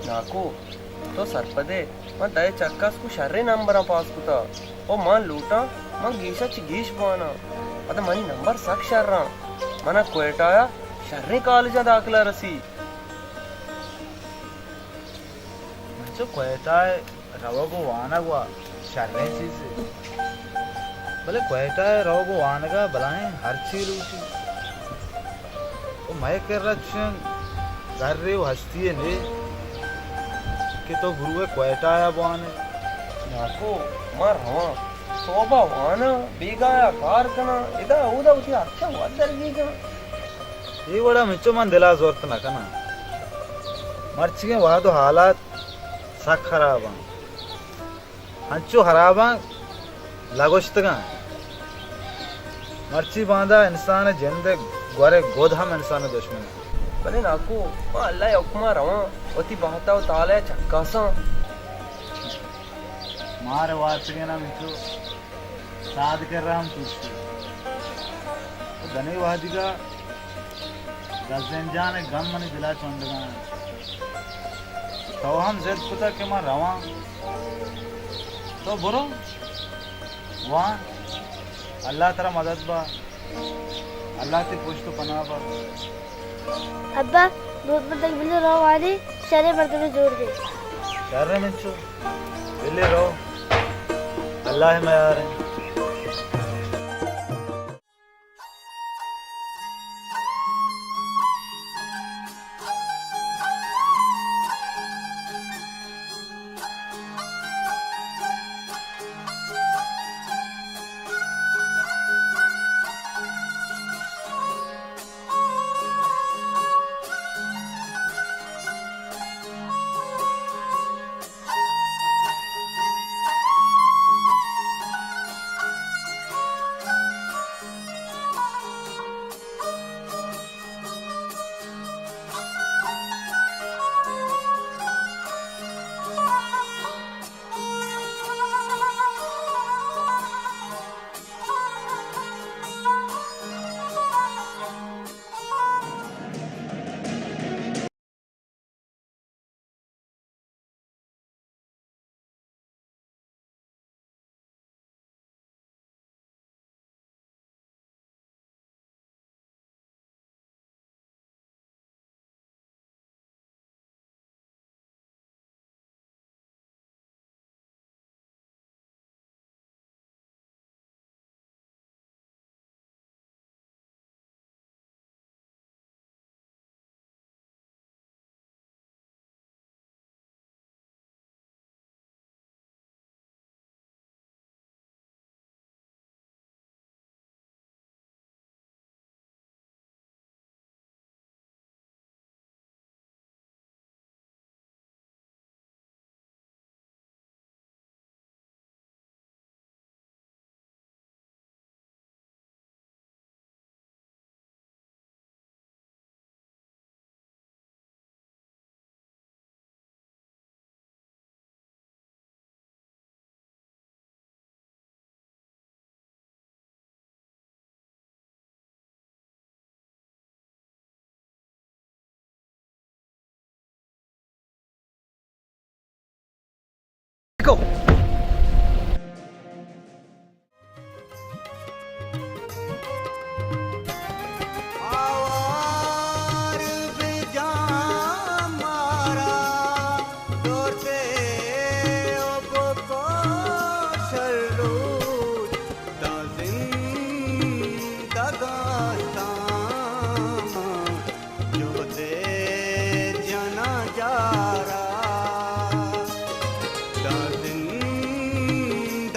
ناکو، تو سرپدے، من تئی چکاس کو شریں نمبراں پاس کتا۔ او من لوٹاں، من گیشا چہ گیش بواناں۔ پدا منی نمبر سک شراں۔ منا کوئٹہ ءَ شریں کالجاں داخلہ رسی۔ من چو کوئٹہ ءَ روگ و وانگ و شریں چیزے، بلے کوئٹہ ءَ روگ و وانگ ءَ بلاہیں ہرچی لوٹی۔ و مئے کرا چشیں گرے و ہستی یے نے کہ تو بروئے کوئٹہ ءَ بوانے۔ ناکو، ما رواں۔ سہبا واناں، بیگاہ ءَ کار کناں، ادا اودا وتی ہرچاں وت درگیجاں۔ اے وڑا منچو من دلا زورت نہ کناں۔ مرچیگیں وہد و حالات سک خراباں۔ انچو ہراباں لگوشتگاں۔ مرچی باندا انسان ءِ جند ءِ گور ءِ گد ہم انسان ءِ دشمن انت۔ بلے ناکو، ما اللہ ءِ حکم ءَ رواں، وتی بہت ءَ و تالہ ءَ چکاساں۔ مار وارتگین ہم انچو ساد کرا ہم توشی۔ و دنے وہدیگا گزین جان ءِ گم منی دلا چنڈگا انت۔ تو ہم ضد کتگ کہ من رواں۔ تو برو، وان، اللہ ترا مدد با، اللہ تئی پشت و پناہ با۔ ابا، لوٹ من تک بلے رو وانی، شریں مردمے جوڑ بے۔ شریں منچو، بلے رو، اللہ ءِ میار انت۔ کو۔ آوار بجاں مارا دور تے او بکو شلوت، داں زندگاں تاں جہدے جناں جارا، داں زندگاں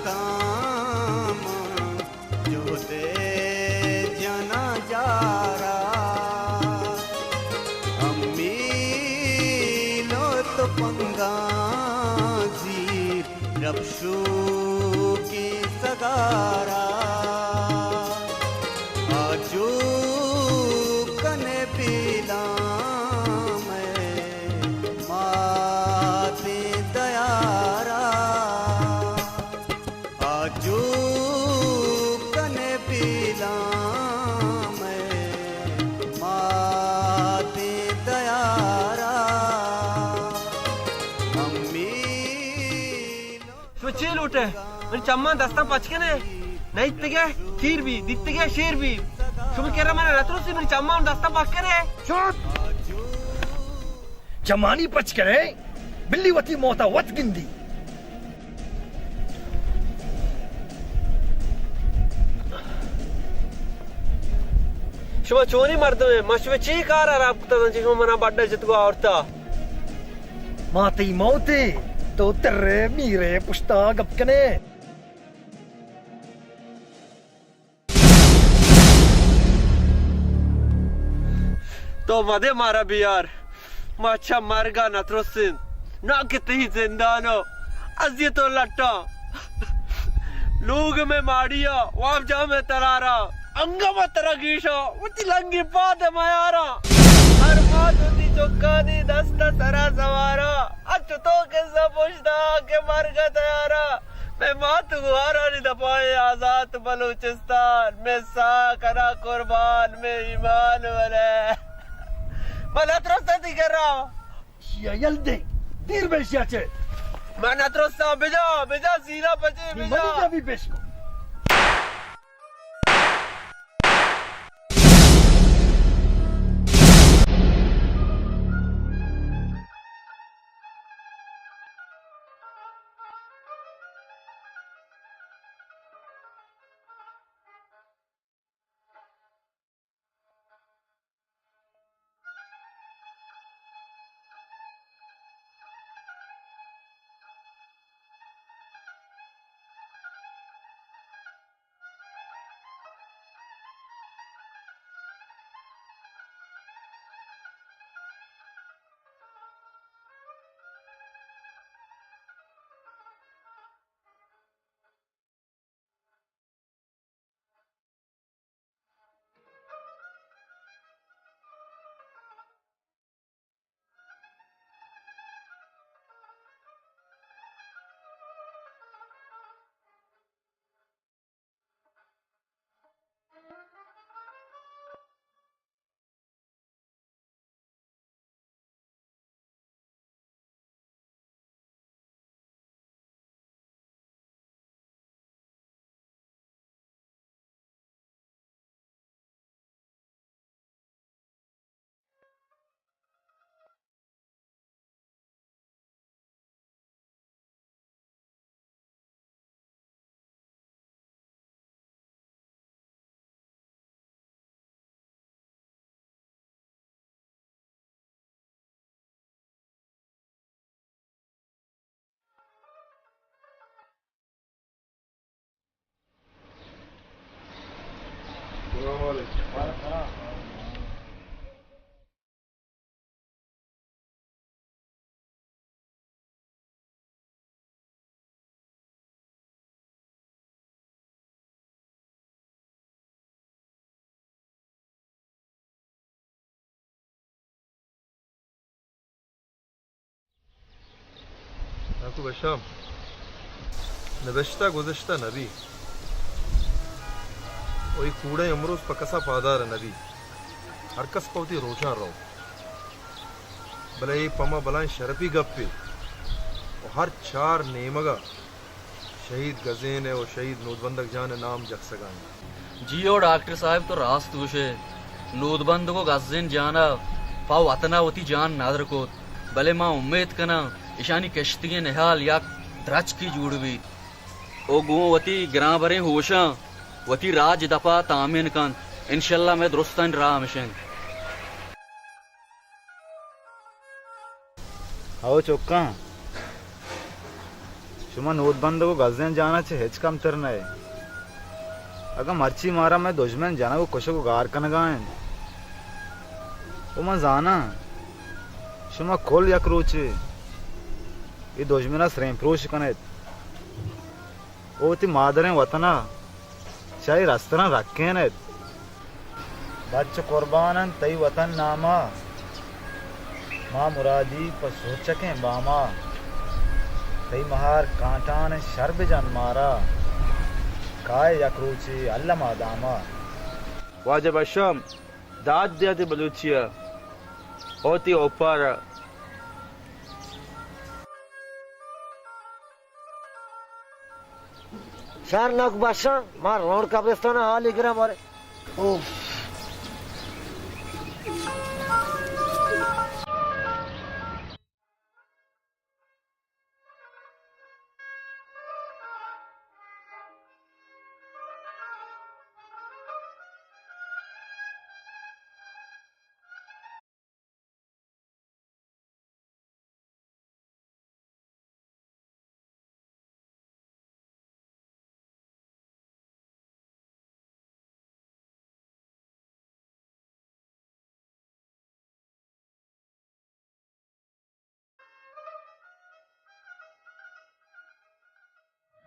تاں جہدے جناں جارا۔ امی لوت پنگاں زیر رپشوکیں سگارا، آجو کنے پیلاں مئے ماتیں دیارا، آجو کنے پیلاں مئے ماتیں دیارا۔ امی شما چے لوٹ ئے؟ منی چماں دستاں پچ کن ئے؟ نہ دیتگ ئے تیر بی، دیتگ ئے شیر بی۔ شما کرا من نہ ترسی، منی چماں دستاں پچ کن ئے؟ چپ! چمانی پچ کن ئے، بلی وتی موتا وت گندی۔ شما چونیں مردمے؟ ما شمئے چے کار ہراب کتگ، چہ شما منا بڈا جتگ و آورتا؟ ما تئی موتے، تو ترے میرے پشتا گپ کنے۔ تو مدے مارا بیار، ما چہ مرگا نترسیں، نا کہ تئی زندان و اذیت و لٹاں۔ لوگ مئے ماڑیا، واب جاہ مئے تلارا، انگہ ما ترا گیشاں، وتی لنگی پاد میاراں۔ ہر مات وتی چکانی دست سرا سواراں، اچ تو کسا پشتا کہ مرگ تیاراں۔ مئے مات گوارانی دپائیں آزات بلوچستان، مئے ساہ کنا قربان، مئے ایمان ولے۔ من نترساں تئی کرا۔ شیا یل دے، دیر بے شیا چے۔ من نترساں، بجا، بجا سینہ پچے، بجا۔ منی جا بھی پیش کو۔ ناکو بشام، نبشتہ گذشتہ نبی، و اے کوڑیں امروز پہ کسا پادار نبی۔ ہر کس پہ وتی روچاں رو۔ بلے اے پہ ما بلاہیں شرپی گپے۔ ہر چار نیمگ ءَ شہید گزین ءِ و شہید نودبندگ جان ءِ نام جکسگ ءَ انت۔ جی او ڈاکٹر صاحب، تو راست گوش ئے۔ نودبندگ و گزین جان ءَ پہ وطن ءَ وتی جان ندر کت، بلے ما امیت کناں اشانی کشتگیں نہال یک درچکے جوڑ بیت و گوں وتی گرانبریں ہوشاں وتی راج دپ ءَ تامین کنت۔ انشاءاللہ مئے درستانی راہ ہمیش انت۔ ہئو چکاں، شما نودبندگ و گزین جان ءَ چہ ہچ کمتر نہ ئے۔ اگاں مرچی مارا مئے دژمن جنگ و کشگ و گار کنگ ءَ انت، و من زاناں شما کل یک روچے اے دژمن ءَ سرین پروش کن ایت و وتی مادریں وطن ءَ چہ اے رستراں رکین ایت۔ بچ قربان انت تئی وطن نام ءَ، ما مرادی پہ سوچکیں بام ءَ۔ تئی مہار کانٹان انت شر بجن مارا، کائے یک روچے الم ءَ دام ءَ۔ واجہ بشام، داد دیات بلوچی ءَ، او تئی اوپار ءَ۔ شر ناک بشاں، ما روان قبرستان ءَ حالے گراں بارے۔ اوف۔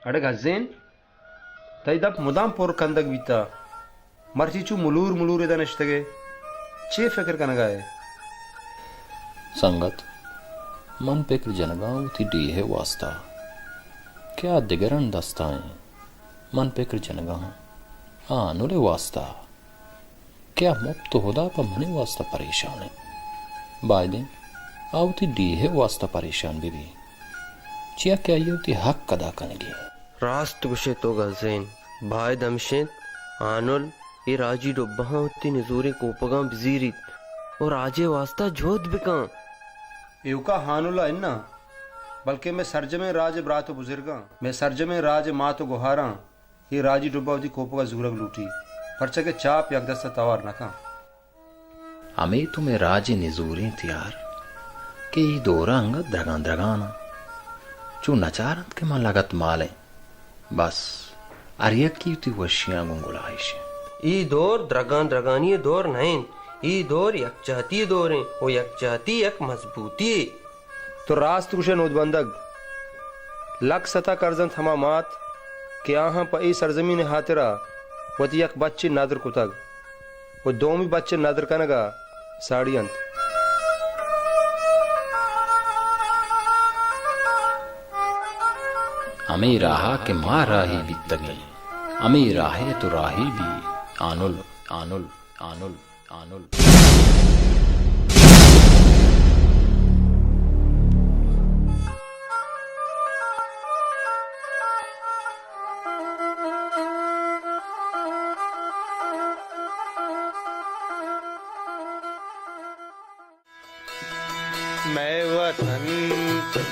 اڑے گزین، تئی دپ مدام پر کندگ بیتا، مرچی چو ملور ملور ادا نشتگے، چے فکر کنگا ئے؟ سنگت، من پکر جنگاں وتی ڈیہہ واسطہ، کہ آ دگران دستا ایں۔ من پکر جنگاں آنل واسطہ، کہ آ مپت و ہدا پہ منی واسطہ پریشان انت۔ بائدیں آ وتی ڈیہہ واسطہ پریشان بہ بی، چیا کہ آئی وتی حق ادا کنگی۔ راست گوشے تو گزین، باید ہمش انت آنل اے راجی ڈبہاں وتی نزوریں کوپگاں بزیریت و راجے واسطہ جہد بکن۔ ایوکا آنل ءَ اناں، بلکیں مئے سرجمیں راج ءِ برات و بزرگاں، مئے سرجمیں راج ءِ مات و گہاراں اے راجی ڈبہ وتی کوپگا زورگ لوٹی، پرچا کہ چاپ یک دستا توار نہ کن۔ ہمے تو مئے راجی نزوریں تیار کہ اے دورا انگت درگان درگان انت۔ چو نچار انت کہ ما لگت مالیں۔ بس ہر یکی وتی وشیاں گوں گلائیش انت۔ اے دور درگان درگانی دور نہ انت۔ اے دور یکجہتی دور انت و یکجہتی یک مضبوطی۔ تو راست گوشئے نودبندگ۔ لک ستا کرز انت ہما مات کہ آہاں پہ اے سرزمین ء ہاترا وتی یک بچے ندر کتگ و دومی بچے ندر کنگا ساڑی انت۔ ہمے راہا کہ ما راہی بیتگیں، ہمے راہے تو راہی بی، آنل، آنل، آنل۔ آنل۔ مئے وطن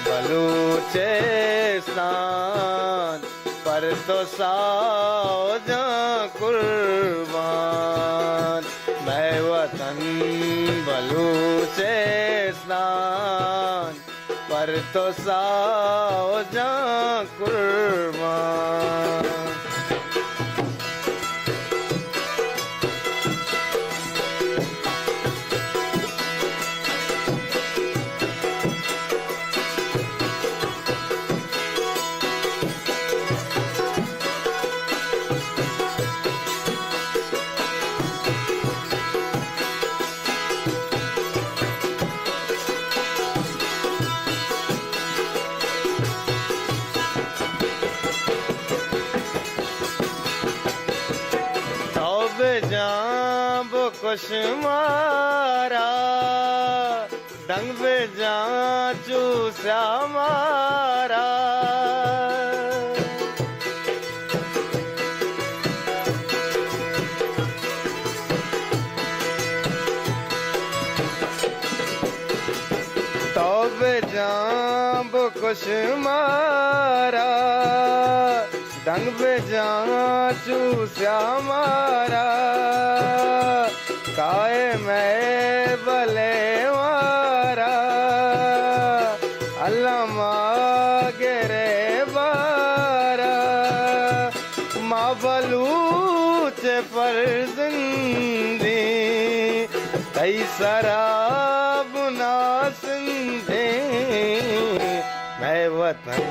بلوچستان، پر تو ساہ جاں قربان۔ مئے وطن بلوچستان، پر تو ساہ جاں قربان۔ تو بجاں بکش مارا، دنگ بجاں چو سیاہ مارا۔ تو بجاں بکش مارا، دنگ بجاں چو سیاہ مارا، کائے مئے بلے وارا، اللہ ما گرے بارا، ما بلوچ فرزندیں، تئی سرا بنا سندیں، مئے وطن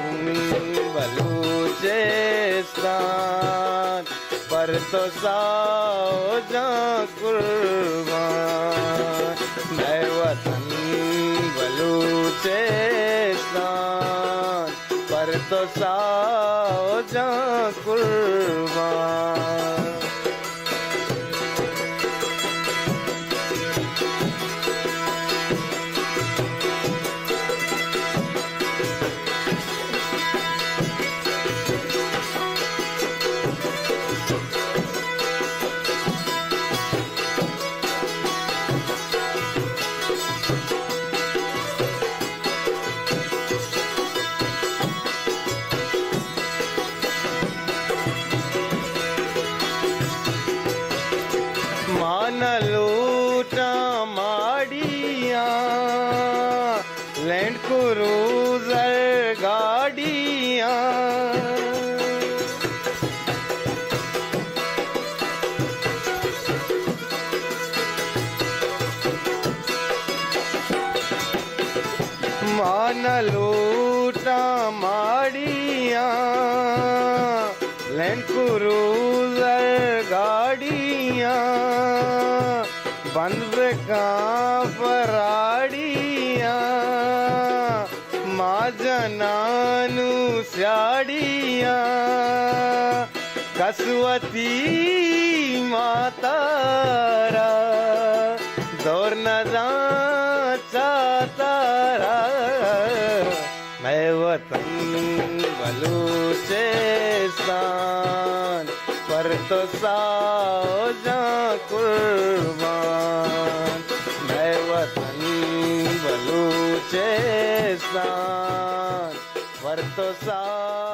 بلوچستان، پر تو ساہ جاں قربان، مئے وطن بلوچستان، پر تو ساہ جاں قربان۔ ما نہ لوٹاں ماڑیاں، لینڈ کروزر گاڑیاں۔ ما نہ لوٹاں ماڑیاں، لینڈ کروزر گاڑیاں، بند بکاں فراڑیاں، ما جنانو سیاڑیاں، کس وتی ماتارا دور نہ داں چاتارا۔ مئے وطن بلوچستان، پر تو ساہ جاں قربان۔ مئے وطن بلوچستان، پر تو ساہ